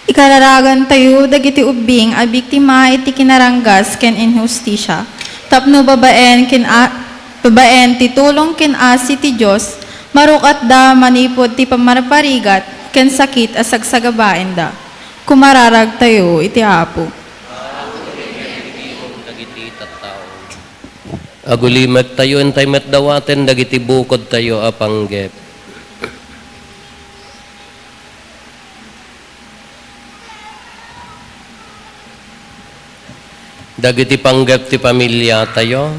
Ikararagantayo dagiti ubbing a biktima iti kinaranggas ken inhustisia, tapno babaen ken a-, babaen ti tulong ken asi ti Dios, marukatda manipud ti pammarparigat ken sakit a sagsagabaenda. Kumararagtayo iti Apo. Dagiti tattao. Agulimektayo, intay met dawaten dagiti bukodtayo a panggep. Dagiti panggep ti pamiliatayo.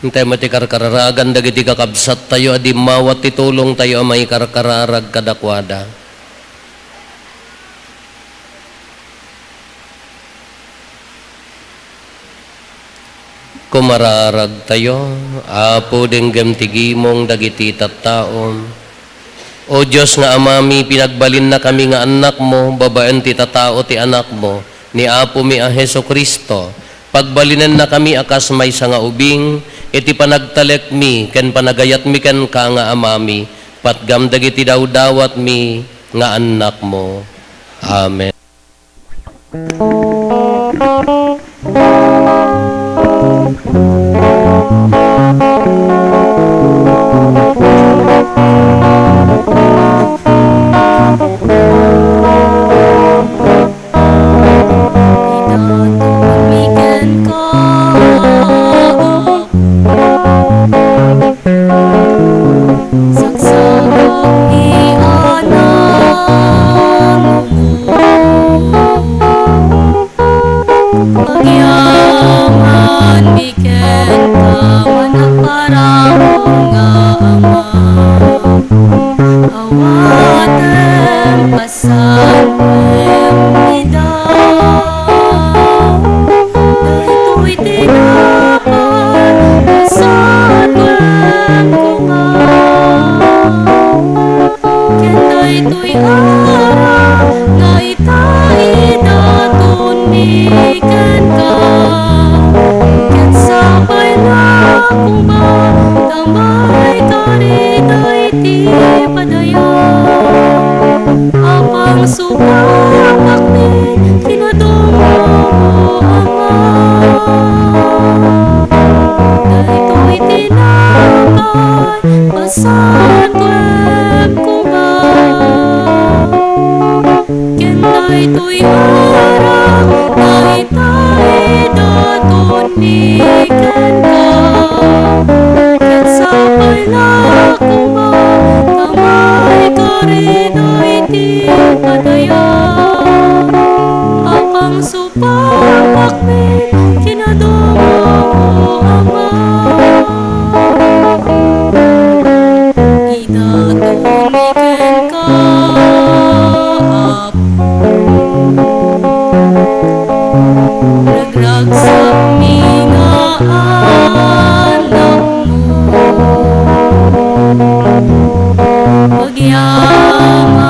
Intay met ti karkararagan dagiti kakabsattayo a dimmawat ti tulongtayo a maikarkararag kadakuada. Kumararagtayo, Apo, denggem ti gimong dagiti tattaom. O Dios nga Amami, pinagbalinnakami nga annakmo babaen ti tatao ti Anakmo, ni Apomi a Jesu-Cristo. Pagbalinennakami a kas maysa nga ubing iti panagtalekmi ken panagayatmi kenka nga Amami, patgam dagiti dawdawatmi nga annakmo. Amen. Idatmi kenka, Apo. Sagsagak ti ananmo. Agyamanmi kenka, manaparamo nga Ama. Awatem pasanuem ida. Daytoy tinapay, pasanuem koma. Ken daytoy arak nga ita idatonmi kenka, ket sapay nga koma ta maikari daytoy padayan a pangsupapakmi ti nadummo, Ama. Daytoy tinapay, pasanuem koma. Ni kenka, ket sapay la koma ta maikari daydi padayan. Apang supapakmi kinadongmo, Ama. Idatonmi kenka, Apo. Ragragsakmi nga anakmo. Agyamanmi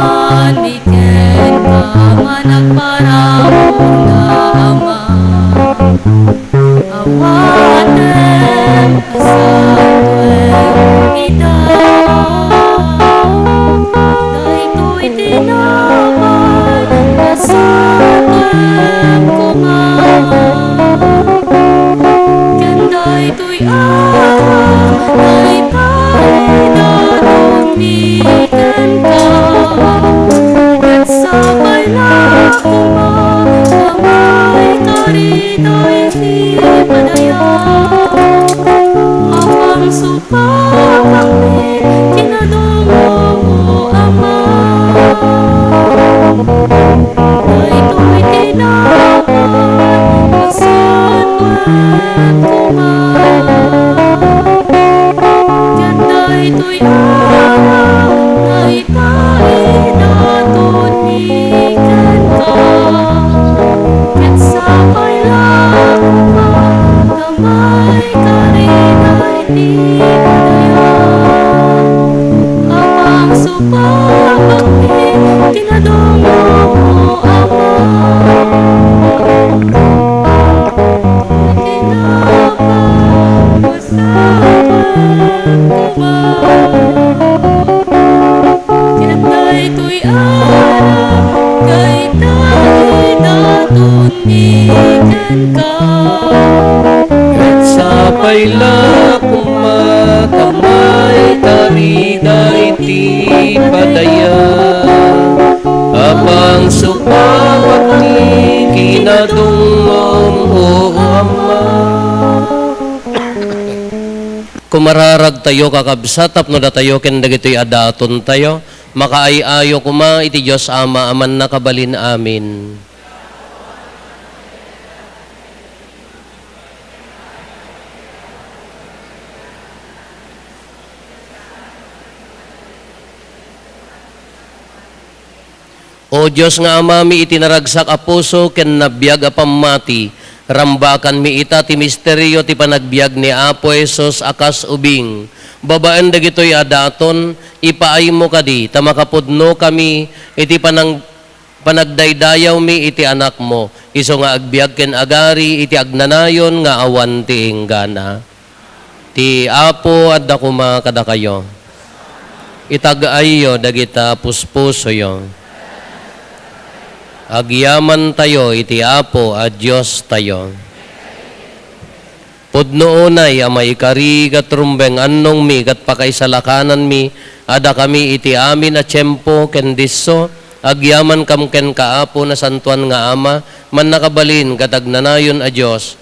kenka nga nagparamor nga Ama. Awatem a santoem ida. Daytoy tinapay a santoem koma. Ken daytoy arak nga ita idatonmi kenka. Ket sapay la koma ta maikari daydi padayan. Apang supapakmi kinadongmo, Ama. Daytoy tinapay a santoem koma. Ket daytoy arak nga ita idatonmi kenka. Ket sapay la koma ta maikari daydi padayan. Apang supapakmi kinadongmo, Ama. Tinapay a santoem koma. Ket daytoy arak nga ita idatonmi kenka. Ket sapay la koma ta maikari daydi padayan. Apang supapakmi kinadongmo, O Ama. Kumararagtayo, kakabsat, tapno datayo ken dagitoy a datontayo, makaay-ayo koma iti Dios Ama a Mannakabalin. Amen. O Dios nga Amami, iti naragsak a puso ken nabiag a pammati, rambakanmi ita ti misterio ti panagbiag ni Apo Jesus a kas ubing. Babaen dagitoy a daton, ipaaymo kadi ta makapudnokami iti panang-, panagdaydayawmi iti Anakmo, isu nga agbiag ken agari iti agnanayon nga awan ti inggana. Ti Apo adda koma kadakayo. Itag-ayyo dagita puspusoyo. Agyamantayo iti Apo a Diostayo. Pudno unay a maikari ket rumbeng-annongmi ket pakaisalakananmi a dakami iti amin a tiempo ken disso, agyamankam kenka, Apo, Nasantoan nga Ama, Mannakabalin ket Agnanayon a Dios.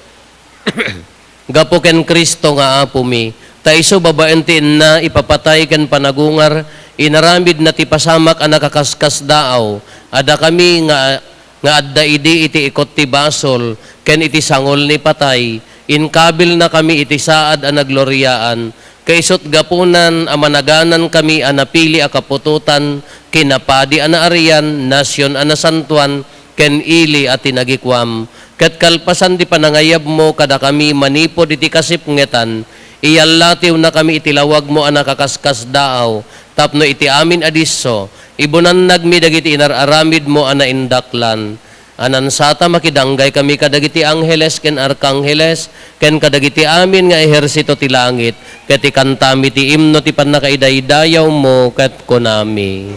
Gapu ken Cristo nga Apomi, ta isu babaen ti inna ipapatay ken panagungar, inaramidna ti pasamak a nakaskasdaaw, a dakami nga, nga adda idi iti ikut ti basol ken iti sangol ni patay, inkabilnakami iti saad a nagloriaan, kaisut gapunan a managanankami a napili a kaputotan, kinapadi a naarian, nasion a nasantoan, ken ili a tinagikuam. Ket kalpasan ti panangayabmo kadakami manipud iti kasipngetan, iyallatiwnakami iti lawagmo a nakaskasdaaw, tapno iti amin a disso, ibunannagmi dagiti inar-aramidmo a naindaklan. Anansata, makidanggay kami kadagiti angheles ken arkangheles, ken kadagiti amin nga ehersito ti langit, ket ikantami ti imno ti pannakaidaydayawmo, ket kunami: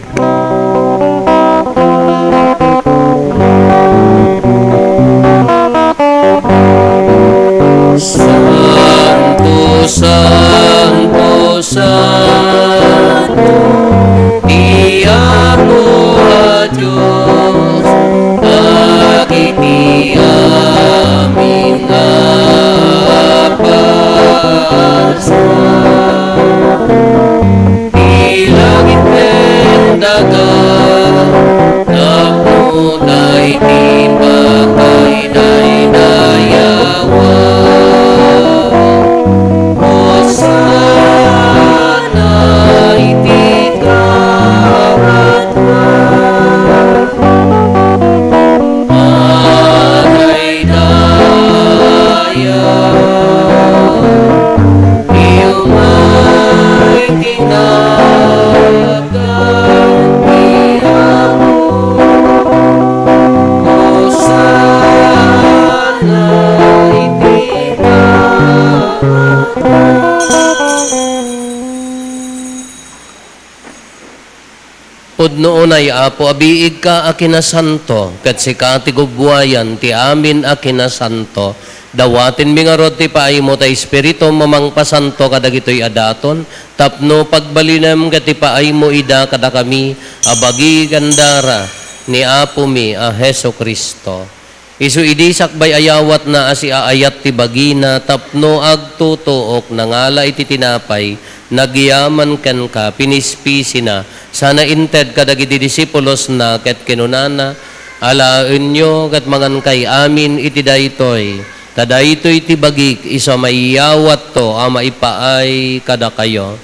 Santo, Santo, Santo, ti Apo a Dios, dagiti amin a Unay, Apo, a biigka a kinasanto, ket sika ti gubbuayan ti amin a kinasanto. Dawatenmi ngarud ti paaymo ta Espiritum a mangpasanto kadagitoy a daton, tapno pagbalinem ket ipaaymo ida kadakami a bagi ken dara ni Apomi a Jesu-Cristo. Isu idi sakbay a yawatna a siaayat ti bagina tapno agtutuok, nangala iti tinapay, nagyaman kenka, pinispisina, sana inted kadagiti disipulosna ket kinunana, "Alaenyo ket mangankay amin iti daytoy, ta daytoy ti bagik isu a maiyawatto a maipaay kadakayo."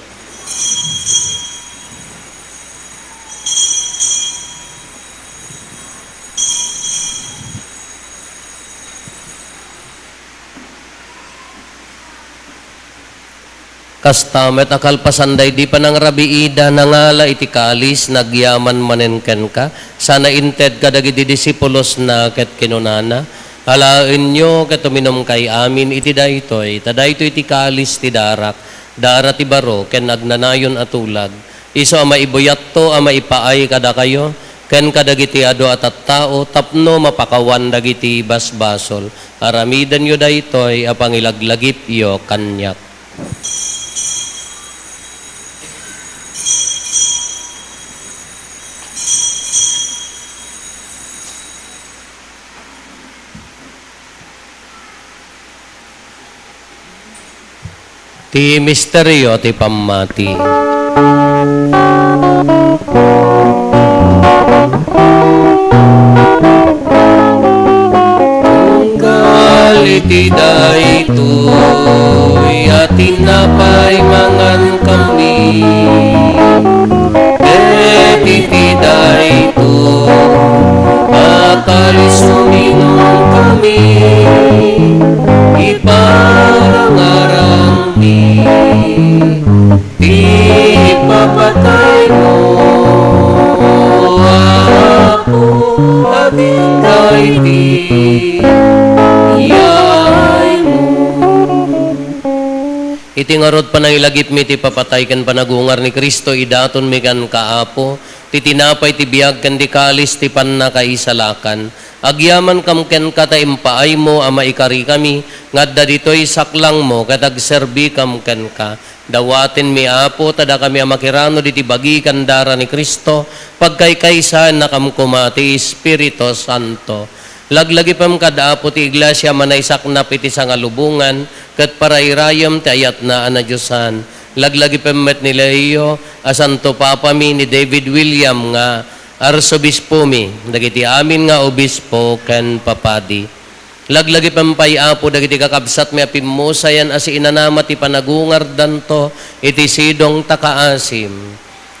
Kasta met a kalpasan daydi panangrabiida, nangala iti kalis, nagyaman manen kenka, sana inted kadagiti disipulosna ket kinunana, "Alaenyo ket uminumkay amin iti daytoy, ta daytoy ti kalis ti darak, dara ti baro ken agnanayon a tulag." Isu a maibuyatto a maipaay kadakayo ken kadagiti adu a tattao tapno mapakawan dagiti basbasol. Aramidenyo daytoy a pangilaglagipyo kaniak. Ti misterio ti pammati. Tunggal iti daytoy a tinapay mangankami, ket iti daytoy a kalis uminumkami, iparangaranmi ti ipapataymo, Apo, agingga iti yaaymo. Iti ngarud, panangilagipmi ti ipapatay ken panagungar ni Cristo, idatonmi kenka, Apo, ti tinapay ti biag ken ti kalis ti pannakaisalakan. Agyamankam kenka ta impaaymo a maikarikami nga adda ditoy saklangmo ket agserbikam kenka. Dawatenmi, Apo, ta dakami a makiranod iti bagi ken dara ni Cristo, pagkaykaysaennakam koma ti Espiritu Santo. Laglagipem kad Apo ti Iglesia a manaysaknap iti sangalubongan ket parairayem ti ayatna a nadiosan. Laglagipem met ni Leo a Santo Papami, ni David William nga Arsobispomi, dagiti amin nga obispo ken papadi. Laglagipem pay, Apo, dagiti kakabsatmi a pimmusayan a siinanama ti panagungardanto iti sidong ta kaasim.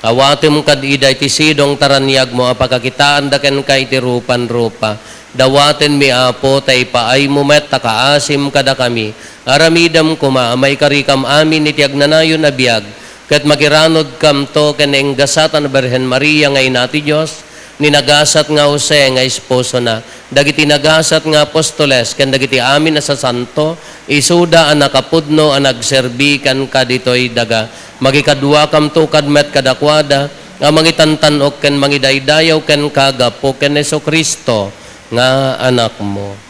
Awatem kad ida iti sidong ta raniagmo a pakakitaanda kenka iti rupan-rupa. Dawatenmi, Apo, ta ipaaymo met ta kaasim kadakami. Aramidem koma a maikarikam amin iti agnanayon a biag, ket makiranodkamto ken nainggasatan a Birhen Maria nga Ina ti Dios, ni nagasat nga Jose nga esposona, dagiti nagasat nga apostoles, ken dagiti amin a sasanto, isuda a nakapudno a nagserbi kenka ditoy daga. Makikaduakamto kad met kadakuada a mangitantan-ok ken mangidaydayaw kenka gapu ken Jesu-Cristo nga Anakmo.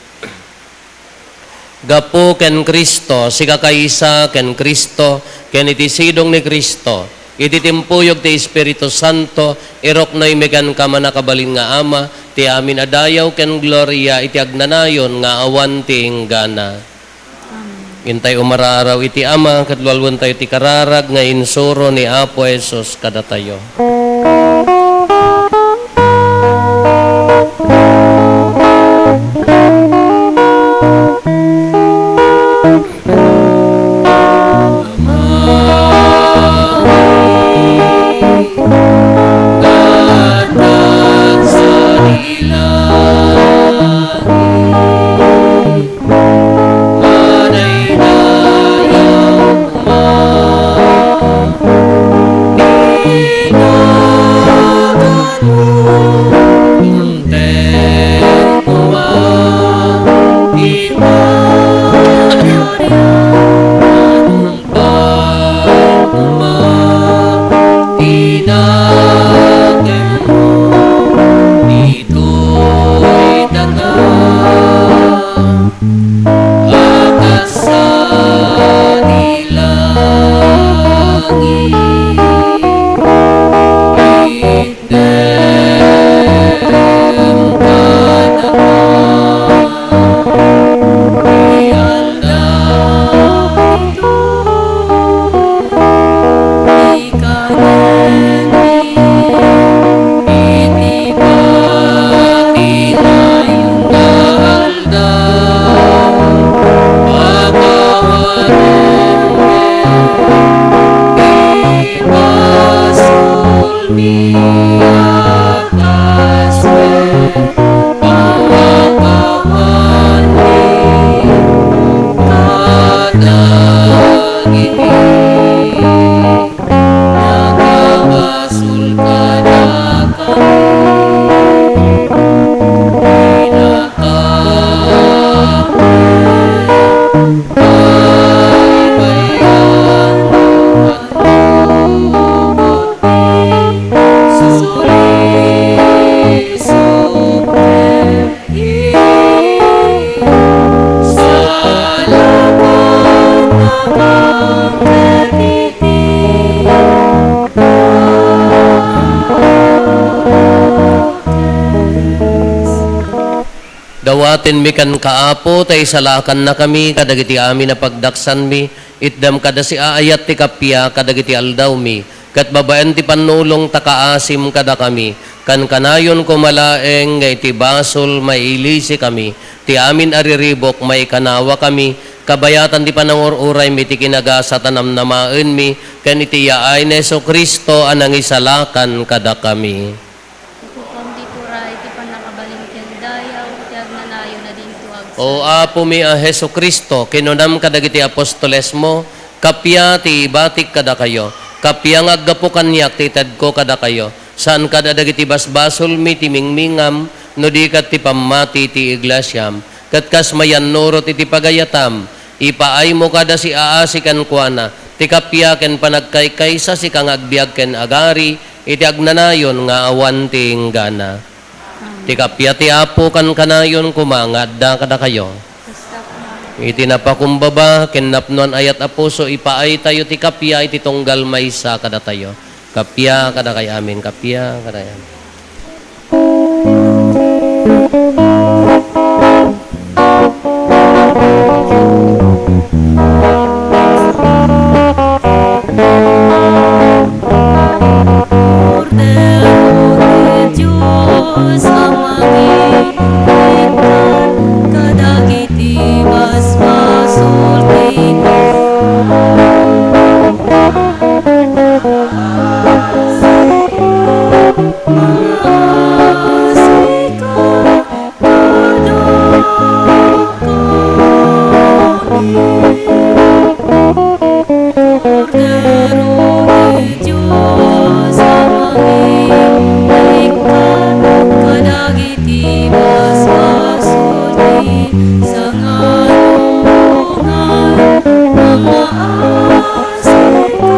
Gapu ken Cristo, sikakaysa ken Cristo, ken iti sidong ni Cristo, iti timpuyog ti Espiritu Santo, iruknoymi kenka, mannakabalin nga Ama, ti amin a dayaw ken gloria iti agnanayon nga awan ti inggana. Amen. Intay umaraaraw iti Ama, ket lualuentayo ti kararag nga insuro ni Apo Jesus kadatayo. Dagiti nakabasol kadakami, pinakabaybayan, sulisok. Dawatenmi kenka, Apo, ta isalakannakami kadagiti amin a pagdaksanmi, itdem kada siaayat ti kappia kadagiti aldawmi, ket babaen ti pannulong ta kaasim kadakami, kankanayon koma laeng nga iti basol mailisikami, ti amin a riribuk maikanawakami, kabayatan ti panangur-uraymi ti kinagasat a namnamaenmi, ken iti yaay ni Jesu-Cristo a nangisalakan kadakami. Ipupam ti turay, ti pannakabalin ken dayaw, ti agnanayon a dinto agsa. O Apomi a Jesu-Cristo, kinunam kadagiti apostolesmo, kappia ti ibatik kadakayo, kappia nga aggapu kaniak ti itedko kadakayo, saan kad a dagiti basbasolmi ti mingmingam, no di ket ti pammati ti iglesiam, ket kas mayannurot iti pagayatam, ipaaymo kada siaasi kenkuana, ti kappia ken panagkaykaysa sika nga agbiag ken agari, iti agnanayon nga awan ti inggana. Amen. Ti kappia ti Apo kankanayon koma nga adda kadakayo. Basta po. Iti napakumbaba ken napnoan ayat a puso, ipaaytayo ti kappia iti tunggal maysa kadatayo. Kappia kadakay amin, kappia kadakay amin. Kordero ti Dios a mangikkan kadagiti basbasol ti Kordero ti Dios a mangikkan kadagiti basbasol ti sanganugan, mangaasi ka,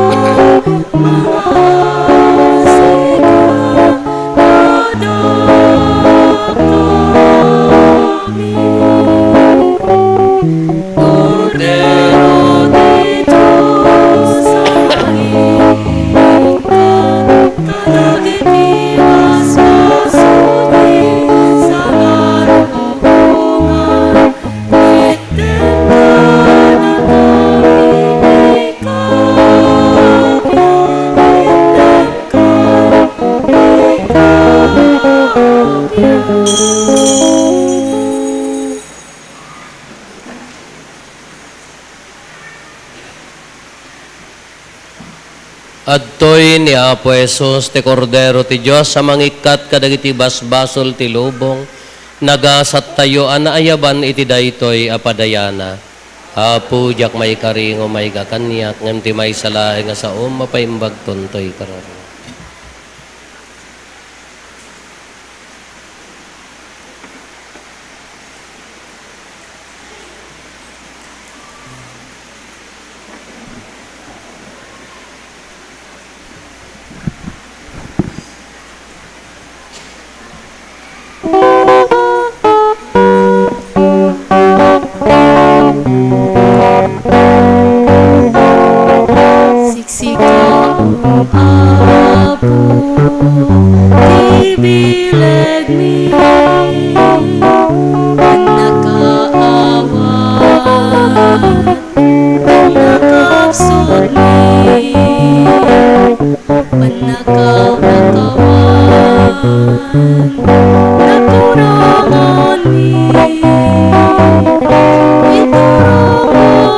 mangaasi ka. Adtoy ni Apo Jesus, ti Kordero ti Dios a mangikkat kadagiti basbasol ti lubong. Nagasattayo a naayaban iti daytoy a padayana. Apo, diak maikari nga umayga kaniak, ngem ti maysa laeng a saom a paimbagton toy kararua. Sika, O Apo, ti bilegmi, pannakaawan, pannakapsutmi, pannakawakawan, naturonganmi, iturongmo,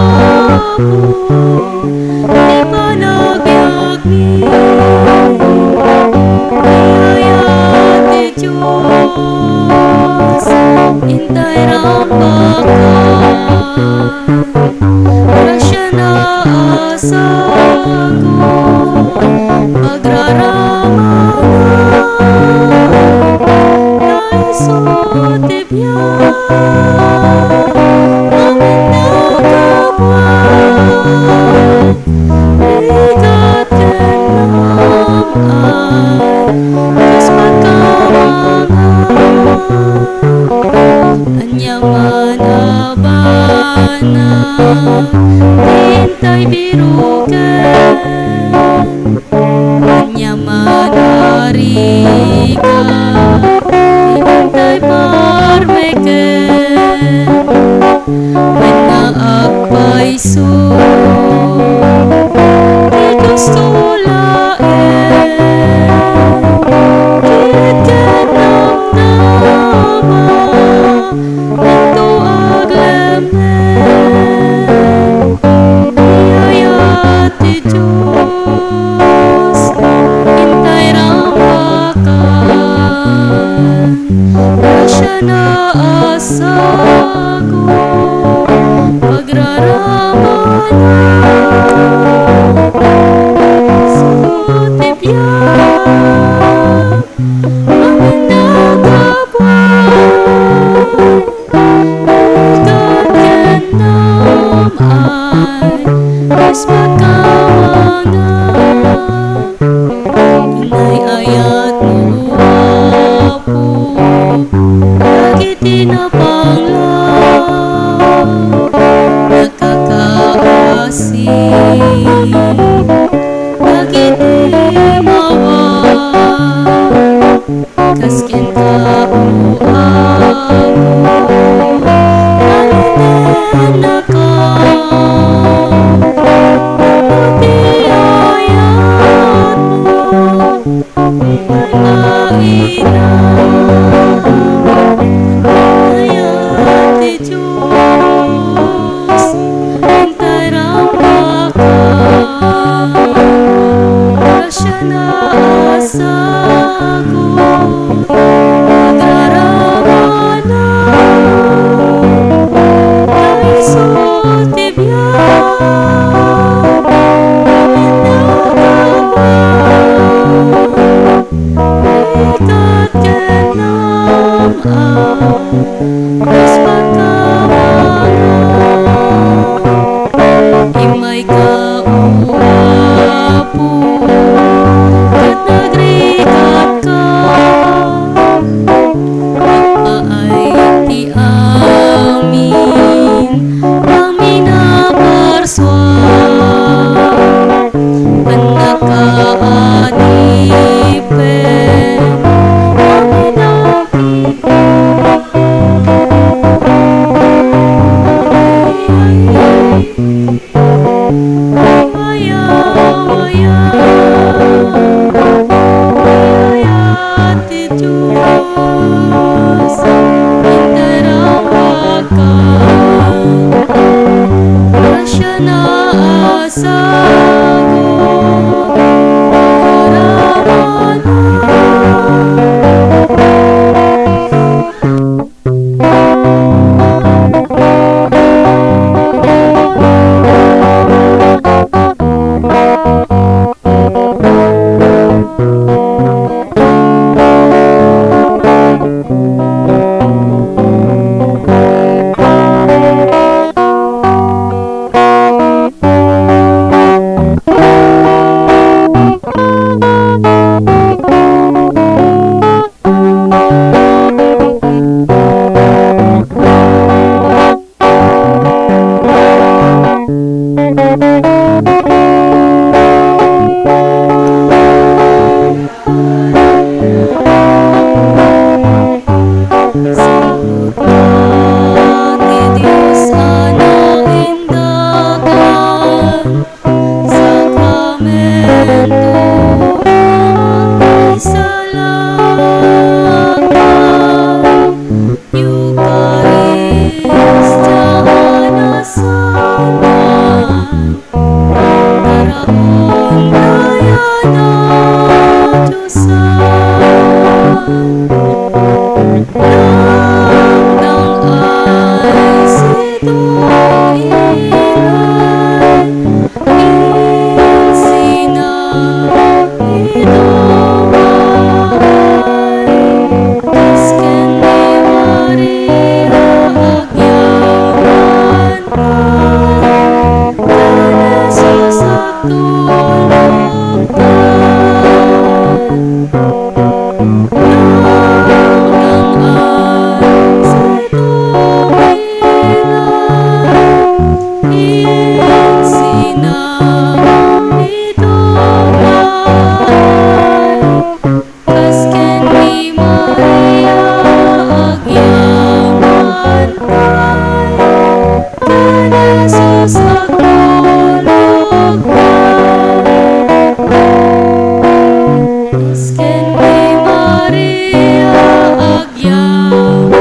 Apo, ti panagbiagmi, ti ayat ti Dios Bana, intay biroken, ania man a rigat, intay parmeken, wen nga agpayso, ti Diosto laeng, ket ket namnama, dito aglemen, iyayat ti Dios, intay rambakan, grasiana a sago, pagraramana, isu ti biag, amin a kabuay, ket ken nam-ay, kas pagkamangam, inay ayatmo, Apo, dagiti napanglaw, nakakaasi, dagiti mawa, kas kenka, O Apo, alinennaka, tapno ti ayatmo, Aina, ayat ti Dios, intay rambakan, grasiana a sago, pagraramana, ta isu ti biag, amin a kabuay, ket ken nam-ay, kas pagkamangam, immayka, O Apo, ket nagrigatka, agpaay ti amin a minaparsua, ken nakaadipen, amin a Sakramento, Eukaristia a nasanay, Karaon tayo na Diyosan, langdang ay sido ingay, insina idumaay, kas ken ni Maria agyaman, Ken Jesus agtulnog, nangangay sido ingay, Sakdolokta. Ken ni Maria agyamanta,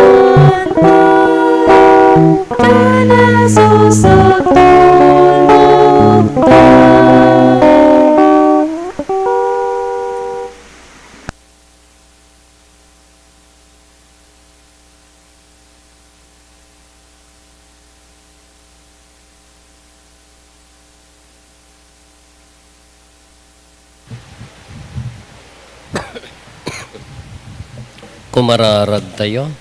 ken Jesus agtulokta. Kumararagtayo.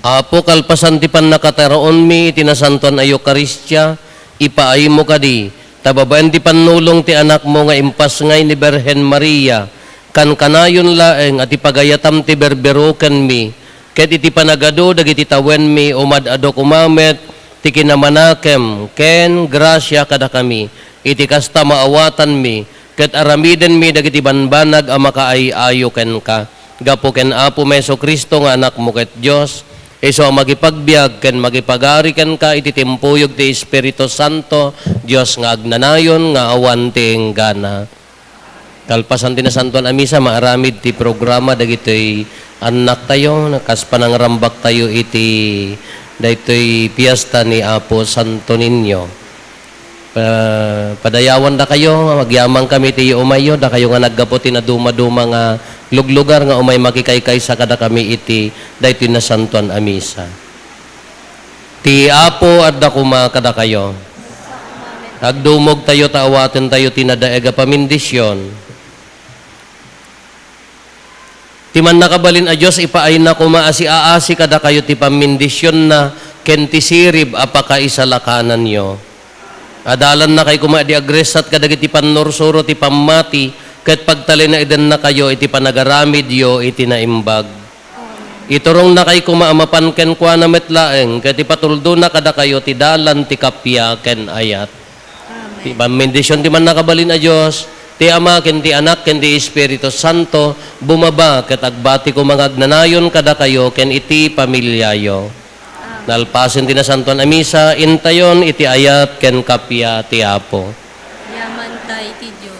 Apo, kalpasan ti pannakataraonmi iti nasantoan a Eukaristia, ipaaymo kadi, ta babaen ti pannulong ti Anakmo nga impasngay ni Birhen Maria, kankanayon laeng a ti pagayatam ti berberokenmi, ket iti panagadu dagiti tawenmi, umad-adu koma met ti kinamanakem ken grasia kadakami. Iti kasta, maawatanmi ket aramidenmi dagiti bambanag a makaay-ayo kenka. Gapu ken Apomi Jesu-Cristo nga Anakmo ket Dios, isu a mangipagbiag ken mangipagari kenka iti timpuyog ti Espiritu Santo, Dios nga agnanayon nga awan ti inggana. Kalpasan ti nasantoan a misa, maaramid ti programa dagitoy annaktayo, kas panangrambaktayo iti daytoy fiesta ni Apo Santo Niño. Pa-, padayawandakayo, agyamankami iti umayyo, dakayo nga naggapu ti nadumaduma nga luglugar nga umay makikaykaysa kadakami iti daytoy nasantoan a misa. Ti Apo adda koma kadakayo. Agdumogtayo ta awatentayo ti nadaeg a pamindisyon. Ti mannakabalin a Dios, ipaayna koma a siaasi kadakayo ti pammindisionna ken ti sirib a pakaisalakananyo. Adalannakay koma idi agressat kadagiti pannursuro ti pammati ket pagtalinaedennakayo iti panagaramidyo iti naimbag. Iturongnakay koma a mapan kenkuana met laeng ket ipatuldona kadakayo ti dalan ti kappia ken ayat. Ti pammindisyon ti mannakabalin a Dios, ti Ama, ken ti Anak, ken ti Espiritu Santo, bumaba ket agbati koma nga agnanayon kadakayo ken iti pamiliayo. Nalpasen ti nasantoan a misa, intayon iti ayat ken kappia ti Apo.